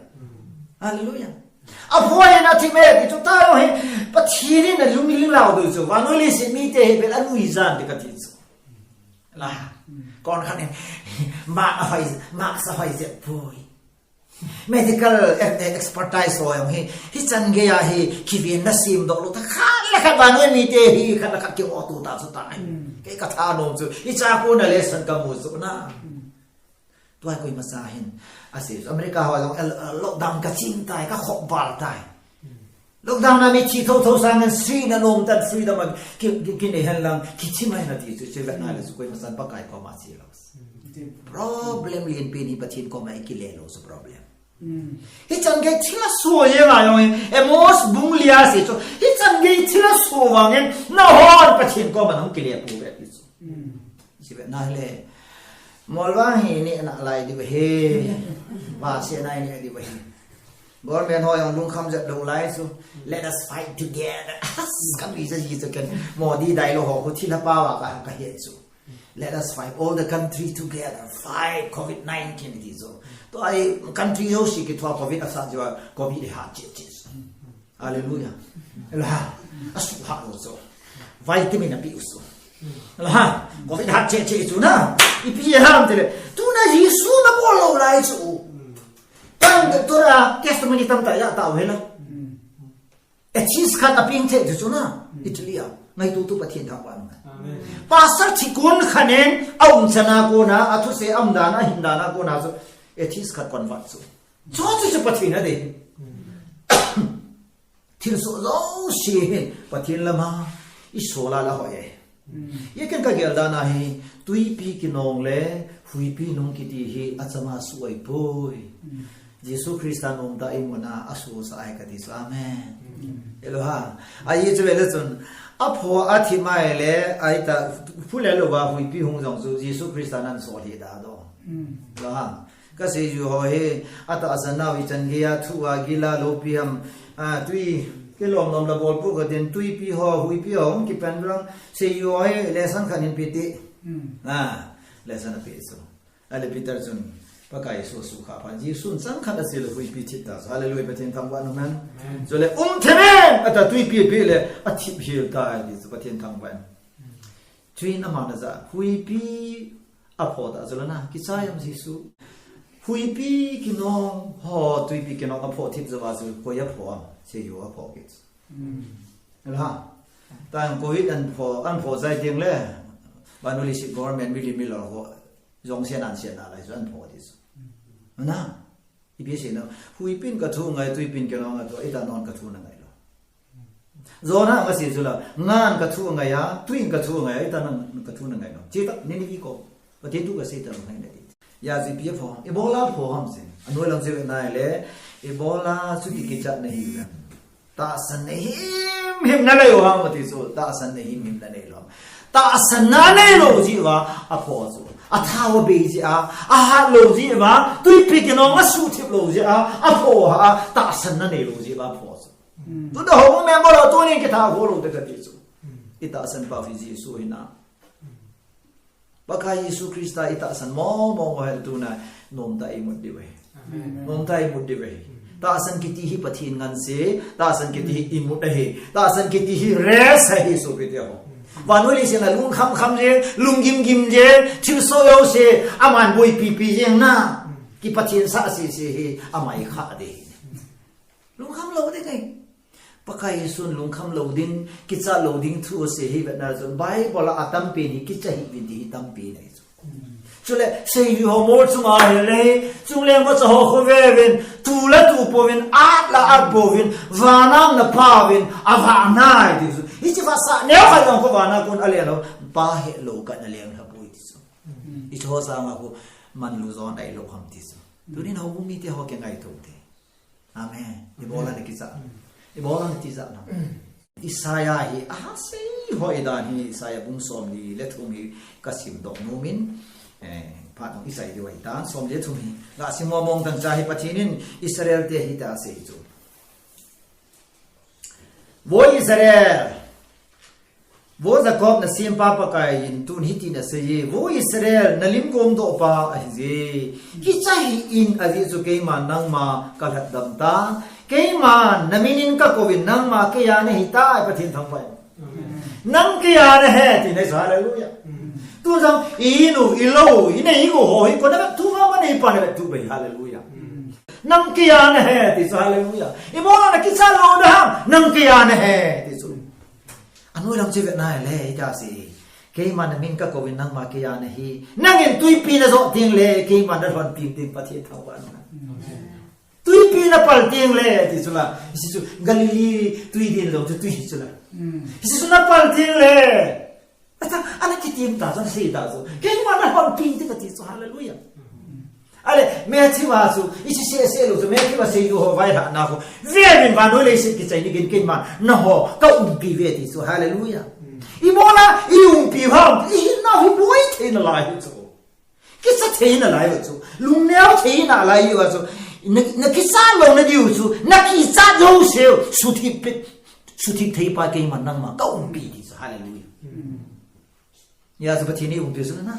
Hallelujah. Aphoh in athim e, ti chu ta jong hi, Pathen in alungling lau ding chu, vannoi leiset mite hi bel anui jan ti kati chu. La, kon khat in, ma ahoi, ma sa hoi jep poi. Medical, eh, eh, expertise ho jong hi, hichan gei a hi, kiven na sem doh lou ta, khat le khat vannoi mite hi, khat le khat kingoh tou ta chu tai. Kei kathanom chu, hicha kona lesson kamu chu na. Tua koima cha hin, asei chu, America ho jong, eh, lockdown kaching tai, kakhop val tai. Lockdown a mi thi thotho sangin sui na nom tan freedom a ki, ki, kinei hen lang, kithi mai na ti chu, chu vet na le chu koima chan Pakai koma che lou. Problem lienpen hi Pathen koma ikile lou chu problem. Hichan gei thil aso jeng a jong hi, Amos bung li a sei chu, hichan gei thil aso vangin, nahon Pathen koma nahung kile pouve ti chu. Che vet na le, Molvang hi neh nalai diu ahi. Vahchoi nai neh diu ahi. Government ho jong lungkham jep lou lai chu. Let us fight together. As, kanui ja ji chu ken. Modi dialogue ho khu thilha pao a ka, kahe chu. Let us fight, all the country together. Fight covid nineteen ti chu. Tua hi country jouse kithua covid asat jeh a covid hi hat cheh cheh chu. Hallelujah. Ela ha. Asuhhat lou chu. Vitamin apeh u chu. Ela ha. Covid hat cheh cheh chu na. Ipi ham tile. Tuna Jesu nabol lou lai chu. Tang doctor a testimony tamtah ija tao hela. Atheist khat apeng thei chu na. Italy a. Ngaito tu Pathen thangvah in. Amen. Pastor thi kon khat in aum chan a kona, athusei aum dan a, ahin dan a kona chu. Atheist khat convert chu. Chu chu chu Pathen a dei. Thilsoh jouse hin Pathen lama isol a la hoi e. Hijeh in kagel dan a hi tuipi kinong le huipi nung kiti hi achama suh ahipoi. Jesu Christa nomtah a imu a asosah ahi kati chu. Amen. Elo ha. Ahi chu vele chun aphoh athim ahile ahita phule louva huipi hung jong chu Jesu Christa nan sol hi da do. Elo ha. Ka seijui ho hi, atahsan nau ichan gei a, thu a gil a, loupi ham, a, tui, kilom lom la bol pu ka din, tuipi ho, huipi ho, hung kipan lang, seijui ho hi, lesson khat hin pe ti. A, lesson ape chu. Ahile Peter chun, Pakai Jesu sukha phat, Jesun chang khat asei le huipi thip ta chu, hallelujah, Pathen thangvah in um hen. Chule, um thim in, ata tuipi ape le, athip hel tai, ti chu Pathen thangvah in. Chuin ama na ja, huipi, aphoh ta chu la na, kichai am Jesu. Huipi kinong ho, tuipi kinong aphoh thip jou a chu, koi aphoh am, seijui aphoh kit. Elo ha. Tang covid an phoh, an phoh jai ding le. Vannoi leiset government mili milo ho. Jong se nan se na lai chu an phoh ti chu. Na. Ipi seina, huipin kathu ngai, tuipin kinong athu, ita non kathu na ngai lou. Jona ama sei chu la, ngan kathu ngai a, tuin kathu ngai a, ita non kathu na ngai lou. Chita, Nineveh kom. Pathen thu kasei ta ngai na ti. Hijeh a ipi aphoh, ibola aphoh ham sei. Anoi lang sei nai le, ibola chuti kichat na hi. Tahsan na himhim na nei u ham ati chu, tahsan na himhim na nei lou. Tahsan na nei lou jeh uva aphoh chu. Athao bei jeh a, ahat lou jeh uva, tuipi kinong asuh thip lou jeh a, aphoh a, tahsan na nei lou jeh uva aphoh chu. Tuna ho member ho tunin kitha ho lou te kati chu. Itahsan pa hi Jesu hi na. Pakai Jesu Christa itahsan mong mong ho hen tuna nomtah a imut diu ahi. Nomtah a imut diu ahi. Tahsan kiti hi Pathen ngansi, tahsan kiti hi imut ahi, tahsan kiti hi rest ahi, sopite ho. Vannoi leiset a lungkham kham jeng, lunggim gim jeng, thilsoh jouse aman boipi pi jeng na, kipathen sah sese hi ama ikhah ding. Lungkham lou ding ahi. Pakai Jesun lungkham lou ding, kichat lou ding thu asei hi vetna chun Bible a atampen hi kicha hih uvin ti hi tampi ahi chu. Chule, seijui ho mol chunga ahile, chungleng vacha ho khoveh uvin, tu la tu pouvin, at la at pouvin, vana um na Pa uvin, avah nai ti chu. Hiche vahsah neo khat jong kho vana kon alen lou, Pa helou khat na leng lha poi ti chu. Hiche ho sanga kho manlu jon ahilou ham ti chu. Tunin houbung mite ho kingaito te. Amen. Ibola na kichat. Ibola na tijat na. Isaiah hi, aha, sei ho idan hi, Isaiah bung somli le thum hi kasim doh nomin, eh, phat jong isei diu ahitan, somli le thum hi. Gasim mong mong dang cha hi Pathen in Israel te hitia asei chu. Vo Israel, Vo Jacob na sempa Pakai in tun hitin asei e, Vo Israel, na lim gomdoh pa ahije. Kicha hih in, ajeh chu keiman nangma kalhatdam tan. Keiman na min in kakouvin, nangma keiya nahitai, Pathen thangvah in. Amen. Nang keiya nahi, ti ahi chu, hallelujah. Amen. Tun jong, i in u, i lou u, i nei i gou ho hi, koi na vetthu uva, ama neipa na vetthu uva ahi, hallelujah. Amen. Nang keiya nahi, ti chu, hallelujah. Ibola na kichat lou ding ham, nang keiya nahi, ti chu. Anoi lang chu vet nai le, hitia asei. Keiman na min kakouvin nangma keiya nahi. Nangin twipi najot teng le, keiman nalhonping ding Pathen thangvah in. Twipi napal teng le, ti chu la. Hiche chu Galilee twi din jong chu twi chu la. Hiche chu napal teng le. Ata, ana kitim ta, ana sei ta chu. Keiman nalhonping ding kati chu, hallelujah. Ale, Matthew a chu, i sese lou chu, Matthew a seiyu ho vaihomna ho. Ve uvin vannoi leiset kichai ni gin keiman, nangho, kaumpi uve ti chu, hallelujah. Ibola, i umpi u ham, i hinna hi boi thei nalai u chu. Kicha thei nalai u chu. Lungneo thei nalai u chu. Na, na kichat lou nadiu chu, na kichat lou seu, suthip pi, suthip thei pa keiman nangma, kaumpi ti chu, hallelujah. Hijeh chun Pathen in umpi u chu na.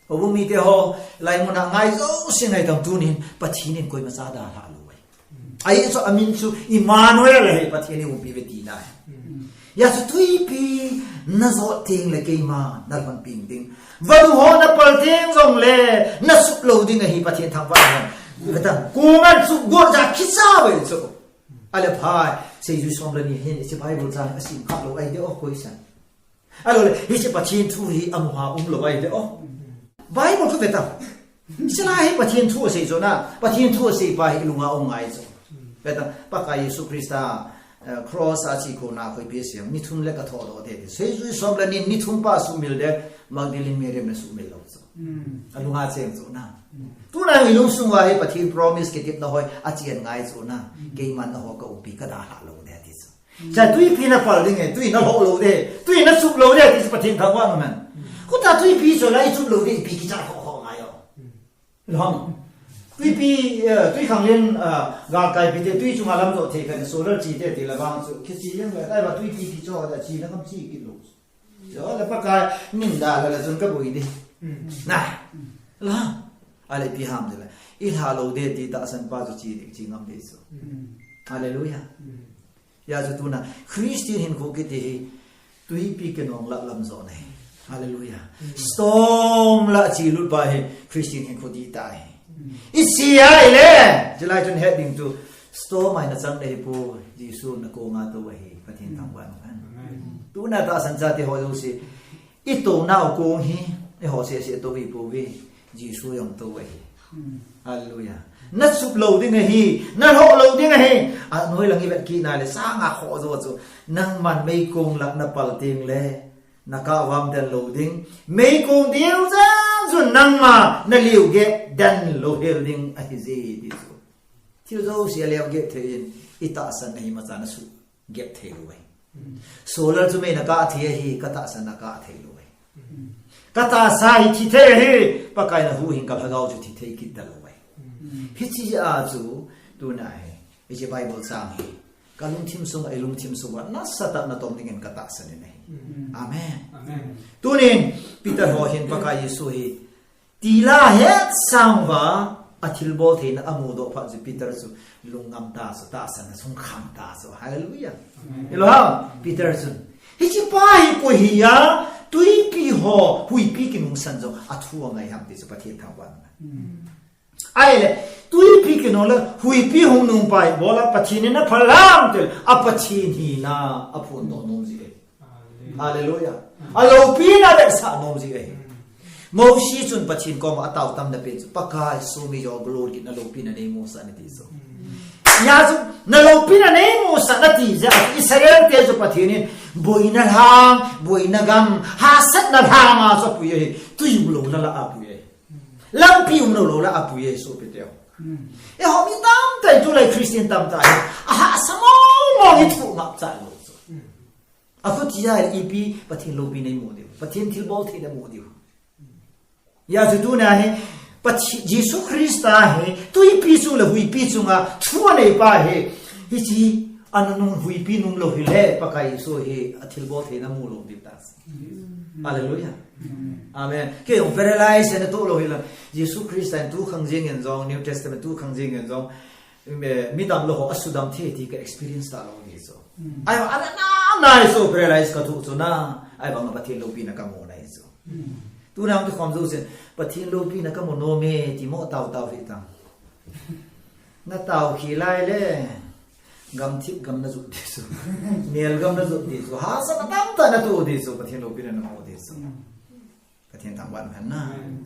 Houbung mite ho, lai mun a ngai jouse ngai tan tunin, Pathen in koima cha dalha lou ahi. Ahi chu amin chu Emmanuel ahi, Pathen in umpi uve tina ahi. Hijeh chun twipi najot teng le keiman nalhonping ding. Vanu ho napal teng jong le, nasuh lou ding ahi Pathen thangvah in. Veta, kong a chu got ja kicha uve chu. Ale phai, seijui som le ni hin, hiche Bible chang asim kha lou ahi de o, koi san. Ahilou le, hiche Pathen thu hi amu ha umlou ahi de o. Bible khu ve ta. Hiche la hi Pathen thu asei chu na, Pathen thu asei pa hi lunga um ngai chu. Ve ta, Pakai Jesu Christa, eh, cross a che kona khoipi asei, ni thum le kathodoh ding ti. Seijui som le ni, ni thum pa sumil ding, Magdalene Mary in asumil lou chu. Alunga cheng chu na. Tuna hi lungsung uva hi Pathen promise kitepna ho hi achen ngai chu na. Keiman nangho kaumpi kadalha lou ding ti chu. Cha twipi napal ding e, twi nalhoh lou ding, twi nachup lou ding, ti chu Pathen thangvah in amen. Khuta twipi chu la ichup lou ding, ipi kichat khoh khoh ngai o. Lhom. Twipi, eh, twi khanglen, ah, galkaipi te, twi chunga lamjot thei khat, solar chi te, ti la vang chu, kichi jeng le, tai va twipi kicho da chi na kam chi kit lou. Chu le Pakai min dalha le chun kaboi ding. Na. La. Ale ipi ham ti le. Ilha lou ding ti tahsan pa chu chi ding, chi ngam ding chu. Hallelujah. Hijeh chun tuna, Christian hinkho kiti hi, twipi kinong lah lam jo ahi. Hallelujah. Storm lah chelut pa hi, Christian hinkho ding tah ahi. Iche ahile, chulai chun het ding chu, storm a hi nachang nahi poi, Jesu nakong a tou ahi, Pathen thangvah in. Tuna tahsan chate ho jouse, itou nau kong hi, eiho sese tou hi pouve. Jesu jong tou ahi. Hallelujah. Nachup lou ding ahi, nalhoh lou ding ahi. Anoi lang ivet kit nai le, sanga khoh jo chu. Nangman meikong lah napal teng le, nakah vam den lou ding. Meikong diu jeng chun nangma naliu gep den lou hel ding ahije ti chu. Thil jouse aliu gep thei in, itahsan ahi macha nasuh gep thei lou ahi. Solar chu mei nakah thei ahi, katahsan nakah thei lou ahi. Katahsa hi thi thei ahi, Pakai nahuhhing kalhagao chu thi thei kit talou ahi. Hiche a chu, tuna hi, hiche Bible chang hi, kalungthim sunga, ilungthim sunga, nasatah a natom dingin katahsan in ahi. Amen. Tunin, Peter ho hin Pakai Jesu hi, tila hetsang uva, Athilbol theina amudoh phat chu Peter chu lungngam ta chu, tahsan a sung khang ta chu. Hallelujah. Hello ha, Peter chu. Hiche pa hi koi hi a, tuipi ho, huipi kinungsan jong athu angai ham ti chu Pathen thangvah. Ahile, tuipi kinung le, huipi hung nung pa hi bol a Pathen in aphal ham tile, a Pathen hina aphondoh nom ji e. Hallelujah. Aloupina avetsah nom ji e. Mosi chun Pathen koma atao tamna pen chu, Pakai, show me your glory, na loupina neimusah in ati chu. Hijeh chun, na loupina neimusah in ati jeh a, Israel te chu Pathen in, boina lhang, boina gam, hahsatna lhang a chu apui e, tui umlou na lah a apui e. Lampi umlou lah a apui e, sopi teho. Eiho mi tamtah in tulai Christian tamtah in, ahahsa mong mong in thu ngap cha lou chu. Akhuti a ipi Pathen loupina imu diu, Pathen thilbol theina imu diu. Hijeh chun tuna hi, Pathen, Jesu Christa hi, tuipi chung le huipi chunga thu anei pa hi, hiche, anunung huipi nung lou hile, Pakai Jesu hi, athilbol theina mulou diu ta. Hallelujah. Amen. Kei jong paralyze na toh lou hile, Jesu Christa in tu khang jeng in jong, New Testament tu khang jeng in jong, mi, midam lou ho asudam thei ti ka experience talou ni chu. Ahivang ana na nai chu paralyze ka thoh chu na. Ahivang Pathen loupina kamu nai chu. Tuna hung kikhom jou chun, Pathen loupina kamu nom e ti mo tao tao hi tang. Na tao khi lai le, gamthip gam na jot di chu. Mel gam na jot di chu. Hahsatna tamtah na toh di chu. Pathen loupina na mu di chu. Pathen thangvah hen na. Amen.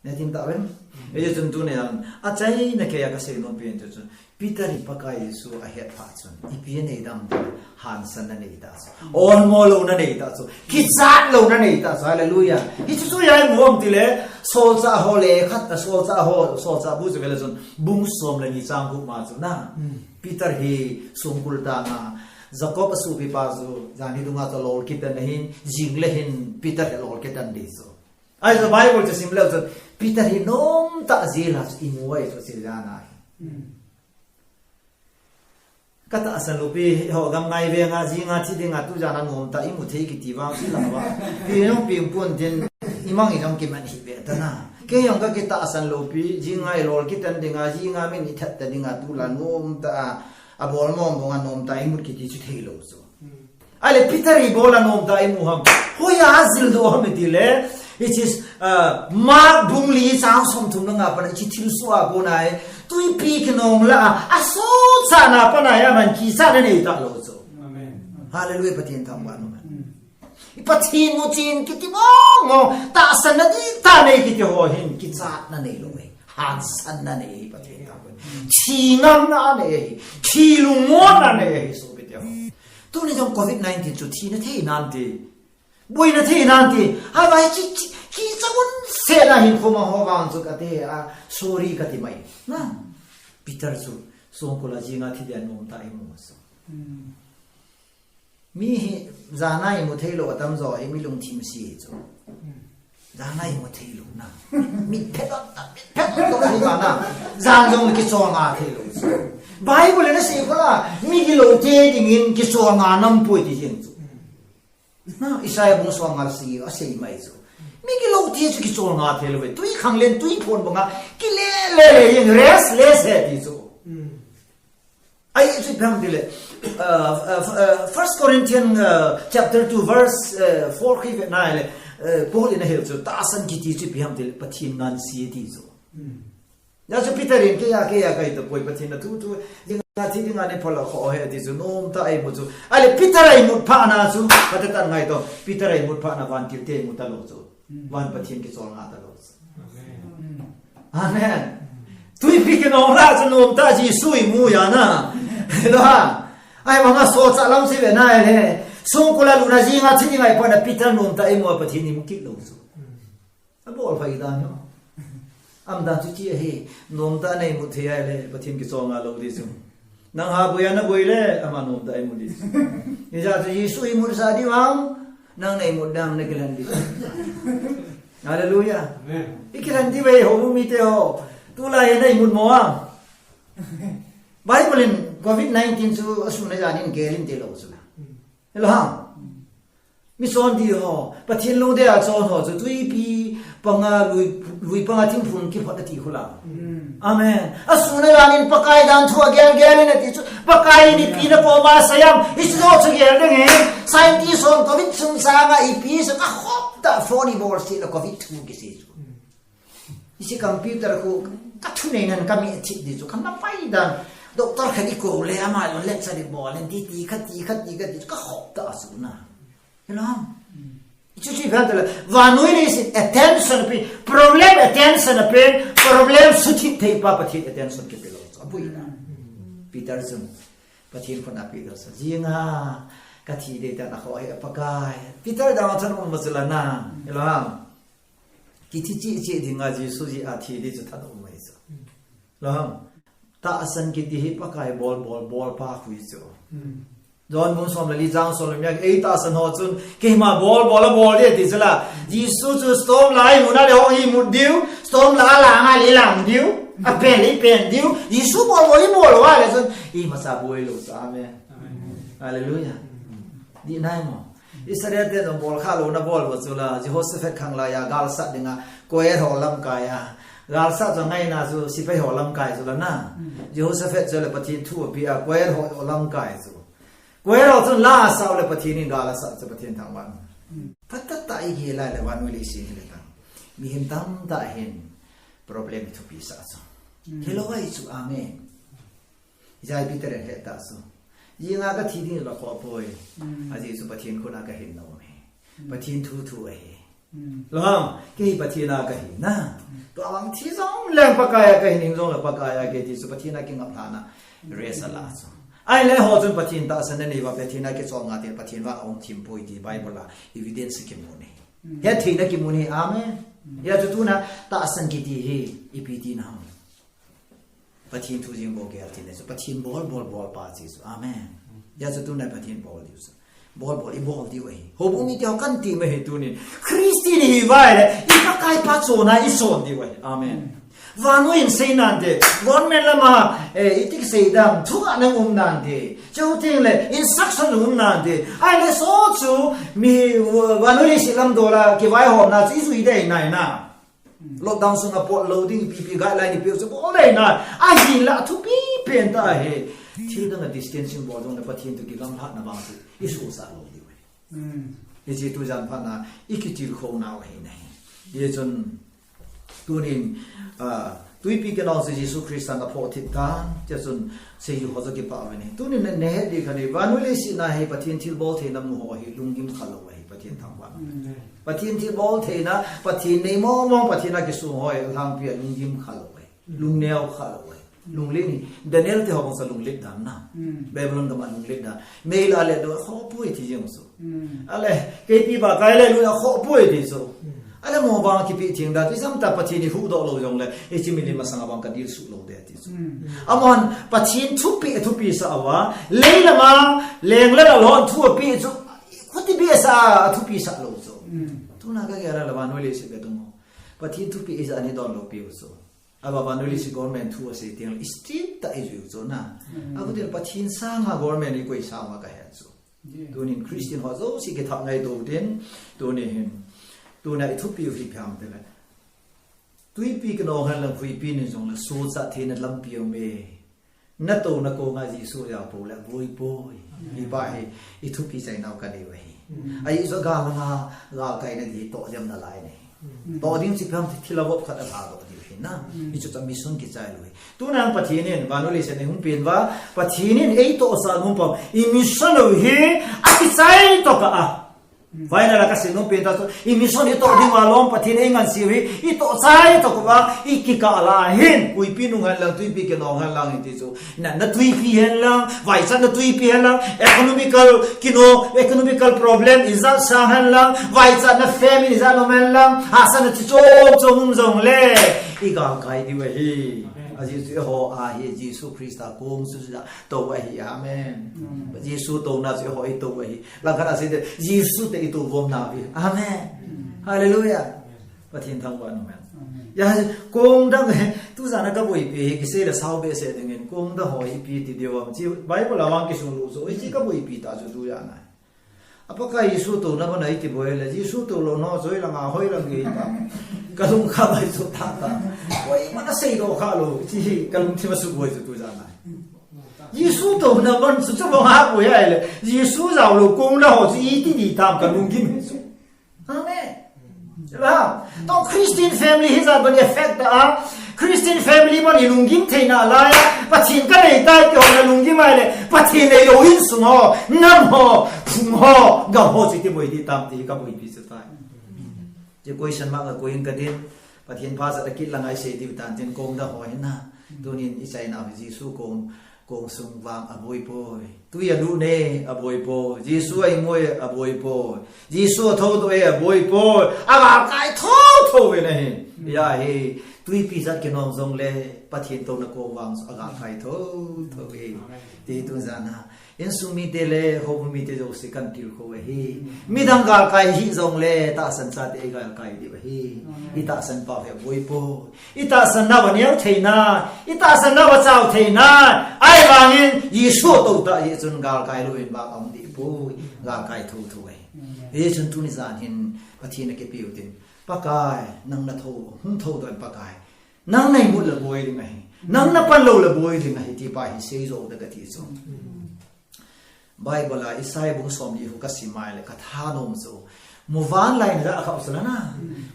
Nei tin ta ven. Hijeh chun tuni a, achaina keiya kasei nom pen chu, Peter in Pakai Jesu ahet phat chun, ipi anei dem tile, hansanna anei ta chu. Olmo louna anei ta chu. Kichat louna anei ta chu. Hallelujah. Hichu chu ipi ham tile, solchah ho le khat, solchah ho, solchah bu chu vele chun, bung som le ni chang gup ma chu na. Peter hi songkul tang a, Jacob asopipa chu, janhi dunga chu alol kit tan ahin, jing le hin Peter hi alol kit tan di chu. Ahi chu Bible chu sim leu chun, Peter hi nomtah jail a chu imu ahi chu, jail a na hi. Ka tahsan loupi ho gam ngai veng a, jing a thi ding a tu jan a nomtah imu thei kiti vang chu la va. Pi jong pi pon tin, imang ijong kiman hi ve ta na. Kei jong ka kitahsan loupi, jing a ilol kit tan ding a, jing a min ithat ta ding a tu la nomtah a, abol mong mong a nomtah imut kiti chu thei lou chu. Ahile Peter hi bol a nomtah imu ham. Hoiya ajil doh ham itile. It is, uh, Mark bung li chang som thum le nga a pat a hiche thilsoh a kona hi. Tuipi kinong lah a, asosahna a pat a hi aman kichatna anei talou chu. Amen. Hallelujah, Pathen thangvah in um hen. Pathen mu chen kiti mong mong, tahsanna dihtah nei kiti ho hin, kichatna neilou e. Hansanna nei e, Pathen thangvah in. Thi ngamna nei e. Thi lungmonna nei e, sopi teho. Tuni jong covid nineteen chu thina thei nante. Boina thei nante. Ahivang hi ki, ki, kicha un sela hin khoma ho vang chu kati a, sorry kati mai. Na. Peter chu songkul a jing a thi dia nomtah imu chu. Mi hi jan a imu thei lou atam jo hi mi lungthim se chu. Jan a imu thei lou na. Mi phet on ta, mi phet on ta hi na. Jan jong kichol nga thei lou chu. Bible in asei kho la, mi gilou te ding in kichol nga nam poi ti jeng chu. Na, Isaiah bung som nga le sagi a asei mai chu. Mi gilou te chu kichol nga thei lou ve. Tui khang len, tui phon banga, kile le le jeng, restless he ti chu. Ahi chu ipi ham tile, uh, uh, uh, First Corinthians, uh, chapter two, verse, uh, four khi ve na le, uh, Paul in ahil chu, tahsan kiti chu ipi ham tile, Pathen ngansi ti chu. Hijeh chun Peter in keiya, keiya kahi tapoi Pathen na thu thu, jing a thi ding a nei phal a kho he ti chu, nomtah a imu chu. Ahile Peter a imut phat na chu, kati tan ngai to, Peter a imut phat na vantil te imu talou chu. Van Pathen kichol nga talou chu. Amen. Amen. Tuipi kinong lah a chu nomtah Jesu imu ya na. Hello ha. Ahivang a solchah lam sei ve na ahile. Songkul a lut a jing a thi ding a ipat na Peter nomtah imu a Pathen imu kit lou chu. Abol phai dan ho. Aum dan chu ti ahi. Nomtah a nei imut thei ahile Pathen kichol nga lou di chu. Nang ha boi a na boi le, ama nomtah a imu di. Hijeh chun Jesu imut sah di vang, nang na imut dam na kilen di. Hallelujah. Amen. I kilen di ve ho mu mi teho. Tulai na imut mo a. Bible in covid nineteen chu asun a jan in gel in ti lou chu. Hello ha. Mi chon di ho, Pathen lungdei a chon ho chu tuipi, panga lui, lui panga thingphung kiphot ati khu la. Amen. Asuna lanin Pakai dan thu agel gel in ati chu. Pakai in ipi na koma asei am. Hichu chu gel ding hi. Scientist hon covid sung sanga ipi sa ka khop ta phone ibol si la covid thu kisei chu. Hiche computer khu ka thunei nan ka mi thip di chu ka na pai dan. Doctor khat ikou le ama lon lecture ibol in ti ti khat ti khat ti khat ti chu ka khop ta asuna. Hello. Chuchu ipi ham itile, vannoi leiset attention ape, problem attention ape, problem suthip thei pa Pathen attention kipe lou chu. Aboi na. Peter chun Pathen khut a Peter sa, jinga kathi ding tah a ho he Pakai. Peter dang thanom um chu la na. Hello. Kithi cheh cheh dinga Jesu jeh a thi ding chu thanom um ahi chu. Hello. Tahsan kiti hi Pakai bol, bol, bol pa khu ahi chu. John bung som le li chang som le li a, ei tahsan ho chun, keima bol, bol, a bol ding ati chu la. Jesu chu storm la imut a le hung imut diu, storm la a lang a le lang diu, apen le pen diu. Jesu bol, bol, ibol uva le chun, imacha boi lou chu. Amen. Hallelujah. Dih nai mo. Israel te jong bol kha louna bol uva chu la, Jehoshaphat khanglai a, galsat dinga, choir ho lamkai a. Galsat chu ngaina chu, sepai ho lamkai chu la na. Jehoshaphat chu le Pathen thu ape a, choir ho lamkai chu. Choir ho chun la asau le Pathen in gal asat chu Pathen thangvah. Phatah tah igel a le vannoi leiset hi le tang. Mihem tamtah hin problem thupi sah chu. Hilou ahi chu, amen. Ijeh inem itile he ta chu. Jinga kathi ding la kho poi. Ajeh chu Pathen khut a kahin nom e. Pathen thu thu ahi. Lou ham, kei Pathen a kahi na. Tua vang thi jong leng Pakai a kahi, hing jong le Pakai a kahi ti chu Pathen a kingap lhahna. Rest ala chu. Ahile ho chun Pathen tahsan anei uva Pathen a kichol nga te Pathen vang aum thim poi ti Bible a evidence kimu e. Hetheina kimu e. Amen. Hijeh chun tuna tahsan kiti hi ipi tina ham. Pathen thu jing bol gel tina chu. Pathen bol, bol, bol pa chi chu. Amen. Hijeh chun tuna Pathen bol diu chu. Bol, bol, ibol diu ahi. Houbung mite ho kan ti mai hi tunin. Christian ihi uva ahile, i Pakai pa chonna ichon diu ahi. Amen. Vannoi in sei nante, government lama, eh, iti kisei dam, thugah na um nante. Chuteng le, instruction um nante. Ahile so chu, mi, vannoi leiset lam dola, kivaihomna chu ijui dei nai na. Lockdown sunga pot lou ding ipi ipi guideline ipi chu bol dei na. Ahinla thupi pen tah ahi. Thil dang a distancing bol jong le Pathen toh kigamlhahna vang chu isosah lou diu ahi. Hiche tujan phatna ikitilkhou nau ahi nai. Hijeh chun tunin, ah, twipi kinong chu Jesu Christa in aphoh thip tan, hijeh chun seiju ho chu kipah uve. Tunin nahet ding khat hi, vannoi leiset na hi Pathen thilbol theina mu ho hi lunggim kha lou ahi, Pathen thangvah. Pathen thilbol theina, Pathen nei mong mong, Pathen a kisung ho hi alhangpi a lunggim kha lou ahi. Lungneo kha lou ahi. Lunglen hi, Daniel te ho bang sa lunglet dan na. Babylon gam a lunglet dan. Mei la le do, kho poi ti jeng chu. Ale, keipi ba kai le lu a kho poi ti chu. Ale mo bang kipe theng dan, ijemtia Pathen in huhdoh lou jong le, hiche milim masanga bang ka deal suh lou ding ti chu. Amahon, Pathen thupi, thupi sah uva, lei lama, leng le lal hon thu ape chu, khuti behseh a thupi sah lou chu. Tuna ka gel a le vannoi leiset ka tung u. Pathen thupi ijat ni don lou pi u chu. Ava vannoi leiset government thu asei teng le, strict tah ijui u chu na. Abutin Pathen sanga government ikoi sanga ka he chu. Tunin Christian ho jouse kithah ngai tou tin, tuni hin, tuna ithupi u hi ipi ham itile. Twipi kinong hen lang huipi nin jong le, sochat theina lampi um e. Natou na kong a Jesu jao pou le, boi boi. Hipa hi, ithupi chainau kanei u ahi. Ahi chu gal langa, gal kaina ding toh dem nalai ne. Toh ding chu ipi ham ti thil a vop khat a lha doh diu hi na. Hichu cha mission kichai lou hi. Tuna Pathen in, vannoi leiset nei hung pen uva, Pathen in eitohsah nom pa, i mission u hi, akichai toh kah a. Vaina la kasei nom pen ta chu, i mission itoh ding uva lom Pathen in eingansei u hi, itoh chai toh kah uva, ikikah la hin, huipi nung hen lang, twipi kinong hen lang, iti chu. Na, na twipi hen lang, vaichatna twipi hen lang, economical, kino, economical problem, ijat sang hen lang, vaichatna famine, ijat nom hen lang, hahsatna chi chom chom um jong le, igalkai diu ahi. Ajeh chu eiho a hi, Jesu Christa kong chu ja, tou ahi, amen. Jesu touna chu eiho itou ahi. Langkhat a sei te, Jesu te itou vom nau hi. Amen. Hallelujah. Pathen thangvah in um hen. Ya, kong dang, tujan a ka boipi hi, kisei le sao behseh dingin, kong dang ho ipi ti diu ham. Chi Bible a vang kisung lou chu, hiche ka boipi tah chu tujan a. A Pakai Jesu touna bana iti boi le, Jesu tou lou nau chu hoilang a, hoilang gei ta. Kalung kha bai chu ta ta. Oi, mana sei do kha lo. Chi hi kalung thim a suboi chu tu jan a. Jesu touna man chu chu bang ha poi ahile. Jesu jao lou kong la ho chu iti di tam kalung gim hi chu. Amen. Amen. Toh Christian family hi jat bang effect a. Christian family bang i lunggim theina lai a. Pathen kanei tai ti ho na lunggim ahile. Pathen neilou insung ho, nam ho, phung ho, gam ho chu iti boi di tam ti ka boipi chu tai. Ti question ma ka koi in ka din. Pathen pha sa ta kit la ngai sei diu tan tin kong da ho hin na. Tunin i chaina ho Jesu kong, kong sung vang aboi poi. Tui a lut ne aboi poi. Jesu a i ngoi aboi poi. Jesu a thou to e aboi poi. A ga kai thou thou ve na hi. Ya hi. Tuipi jat kinong jong le Pathen touna kong vang a ga kai thou thou ve. Ti tu jan a. Insung mite le, houbung mite jouse kan tilkhou ahi. Midang galkai hih jongle, tahsan chate ei galkai diu ahi. I tahsan pau hi aboi poi. I tahsan nau aneo theina, i tahsan nau achao theina. Ahivangin, Jesu tou tah jeh chun galkai louvin vang aum deh poi. Galkai thou thou ahi. Hijeh chun tuni jan hin, Pathen a kipe u tin. Pakai, nang na thou, hung thou doh in Pakai. Nang na imut le boi ding ahi. Nang na pan lou le boi ding ahi ti pa hi sei jou da kati chu. Bible a Isaiah bung som li khu ka sim mai le ka thanom chu. Muvanlai na ja kha u chu la na.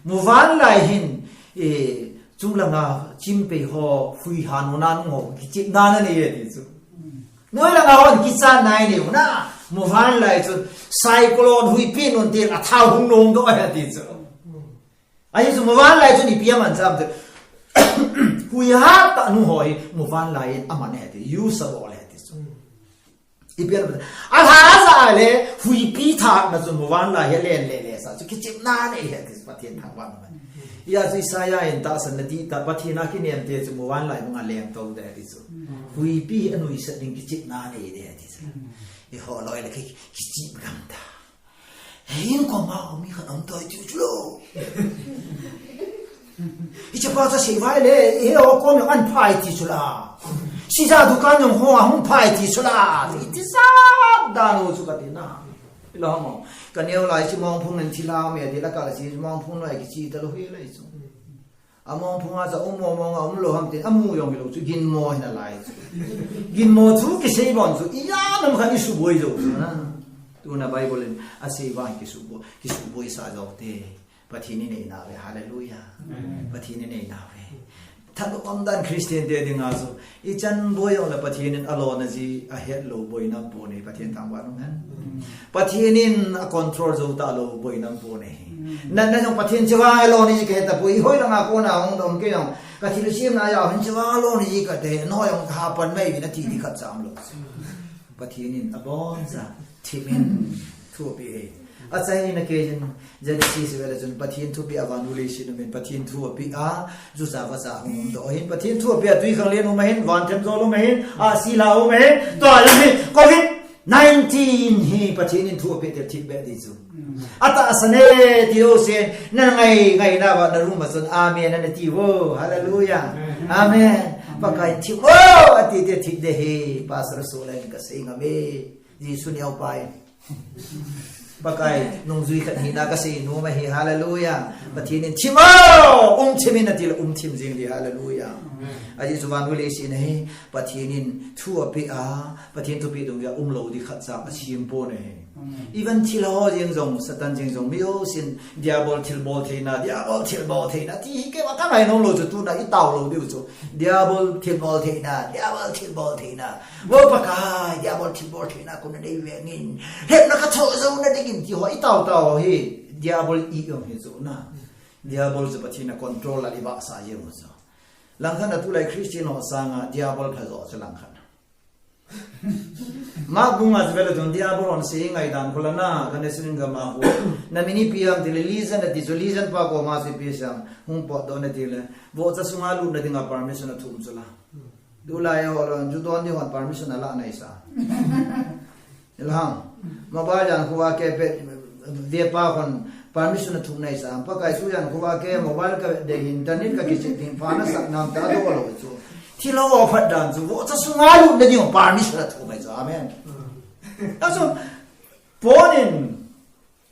Muvanlai hin, e, chulanga chimpei ho, huiha nuna nung ho, kichepna na nei e ti chu. Noilanga hon kichatna nei u na. Muvanlai chu cyclone huipi nun til a thao hung nom doh e ti chu. Ahi chu muvanlai chu ipi aman ham ti. Huiha tah nu ho hi muvanlai in aman e ti. Use a bol e ti chu. Ipi aman. Alha ja le huipi thah na chu muvanlai hi len le le sa chu kichepna nei e ti Pathen thangvah na. Hia chu Isaiah in tahsan na ti ta Pathen a kinem te chu muvanlai bang a leng tou de ti chu. Huipi anuisat ding kichepna nei de ti chu. I ho loi le ki, kichep gam ta. Hei, in kom a mi khat um toi tiu chu lo. Hiche pa cha sei vai le, he o kom an phai ti chu la. Sija dukan jong ho a hung phai ti chu la. Iti sa dan u chu kati na. Ilo mo. Ka neo lai chi mong phung nen thi la me ti la ka la chi mong phung lai kichi ta lo hi lai chu. Among phunga cha um mo mong a um lou ham tin, amu jong hilou chu, ginmo hin alai chu. Ginmo chu kisei bon chu, ijat ham khat isuboi jou chu na. Tuna Bible in asei vang kisuboi, kisuboi sa jou te. Pathen in eina ve, hallelujah. Amen. Pathen in eina ve. Thanom dan Christian te dinga chu, ichan boi jong le Pathen in alona ji ahet lou boina um pon e, Pathen thangvah in um hen. Pathen in a control jou talou boina um pon e. Na, na jong Pathen chevang alona ji kahe tapoi, hoilanga kona hung dom kei jong. Ka thilsem na jao hin chevang alona ji kate, no jong kahapan mai vin ati di khat cha um lou. Pathen in abon cha, thim in, thu ape e. Achaina kei jin, Genesis vele chun Pathen thupeh a vannoi leiset um in, Pathen thu apeh a, jucha vacha hung um doh ahin, Pathen thu apeh a twikhanglen um ahin, van themjol um ahin, ahsi la um ahin, tua jong hi covid nineteen hi Pathen in thu apeh tel thipbeh di chu. Atahsan e ti jousen, na ngai, ngaina va, na room a chun, amen, na ti vo, hallelujah. Amen. Pakai thip o, ati te thip de hi, Pastor Solan kasei ngam e. Jesu neo pai. Pakai, nungjui khat hina kasei nom ahi, hallelujah. Pathen in thim o, um thim in ati le um thim jing di, hallelujah. Ajeh chu vannoi leiset a hi, Pathen in thu apeh a, Pathen thupeh dungjui a um lou di khat cha asem pon ahi. Even thilha ho jeng jong, Satan jeng jong, mi jousen, Diabol thilbol theina, Diabol thilbol theina, ti hi kei ma ka ngai nom lou chu tuna i tao lou diu chu. Diabol thilbol theina, Diabol thilbol theina. Vo Pakai, Diabol thilbol theina, kona nei veng in. Hetna ka thoh jou na ding in ti ho, i tao tao hi. Diabol i jong hi chu na. Diabol chu Pathen a control a i vahsa jeng u chu. Langkhat a tulai Christian ho sanga, Diabol pha jo chu langkhat. Mark bung a chu vele chun Diabol hon sei ngaidan khu la na, ka ne sining ka ma khu. Na min ipi ham ti le Legion ati chu Legion pa koma chu ipi ham, hung potdoh na ti le. Vohcha sunga lutna dinga permission athum chu la. Tulai ho lon, ju don di hon permission ala nai sa. Ilham. Mobile jan khu a ke pe, ve pa hon, Permission athum nei sa, Pakai thu jan khu a ke mobile ka de hin internet ka kichep ding pha na sak nam ta do lo chu. Thilha o phat dan chu, vohcha sunga lutna ding permission athum mai chu. Amen. Aso, ponin,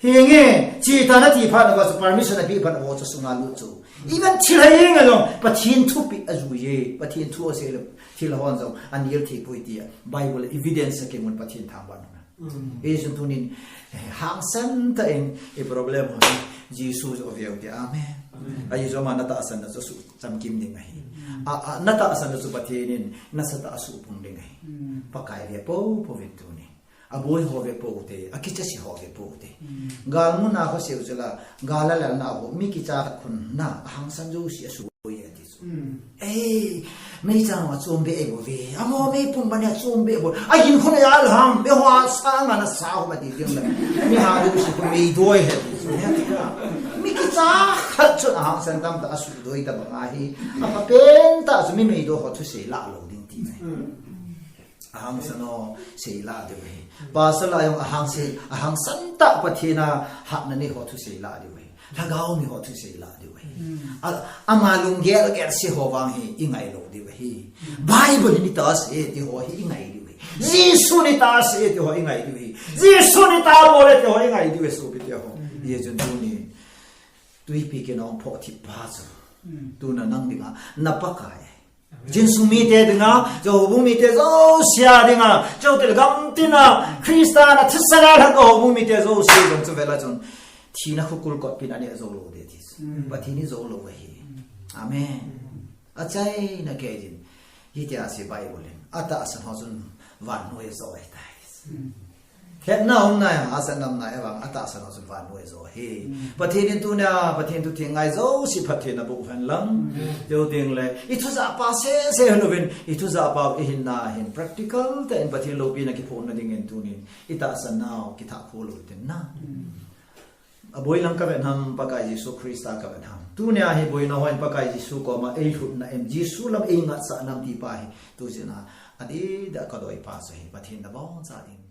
Hinge, chi ta nati phat na chu permission api phat na chu sunga lut chu. Even thil hei nge jong, Pathen thupeh ajui e, Pathen thu asei le, thil hon jong, anel thei poi tia, Bible evidence a kimun Pathen thangvah na. Hichun tunin, eh, hangsan tah in, i problem ho hi, Jesu chu veu te, amen. Ahi chu ama natahsan na chu suh chamkim ding ahi. A, a, natahsan na chu Pathen in, nasatah a suhpung ding ahi. Pakai ve popo vin tunin. Aboi ho ve poute, akicha si ho ve poute. Galmuna ho seu chula, gal a lelna ho, mi kicha khat khun na, ahangsan jouse asuboi e ati chu. Ei, meichang a chom be e bou ve, amo meipum bana chom be bou. Ahin khun a ya lham, be ho a sanga nasa ho ma ti ding la. Mi ha jouse khun meidoi e ati chu. Mi kicha khat chun ahangsan tamtah asudoi tabang ahi. Aphapen tah chu mi meidoi ho thusei la lou ding ti. Ahangsan ho sei la diu ahi. Pastor la jong ahangsan, ahangsan tah Pathen a hatna nei ho thusei la diu ahi. Lhagao mi ho thusei la diu ahi. A, ama lunggel gel se ho vang hi i ngai lou diu ahi. Bible hi mi ta sei ti ho hi i ngai diu ahi. Jesu ni ta sei ti ho i ngai diu ahi. Jesu ni ta bol e ti ho i ngai diu ahi, sopi teho. Hichun tunin twipi kinong phoh thip pa chu. Tuna nang dinga, na Pakai. Jingsung mite dinga, chu houbung mite jouse a dinga, chutile gamtina, Christa na thisa la lhang houbung mite jouse jong chu vela chun. Thina khukul kot pin aneh jou lou ding ti. Pathen in jou lou ahi. Amen. Achaina kei din. Hitia asei Bible in. Atahsan ho chun vannoi a jou ahitai. Hetna um nai, hahsatna um nai, ahivang atahsan ho chun vannoi a jou ahi. Pathen in tunia, Pathen thu theng ngai jouse phatthei naboh hen lang. Teu ding le, i thujah pa sese hel uvin, i thujah pa u i hinna hin practical tah in Pathen loupina kiphong na dingin tunin, i tahsan nau kithah khol u tin na. Aboi lam ka vet ham, Pakai Jesu Christa ka vet ham. Tunia hi boina hon Pakai Jesu koma ei lhutna em, Jesu lam ei ngatsah nam ti pa hi, tu jeh a, adih a ka doi pa chu hi, Pathen na bong cha ding.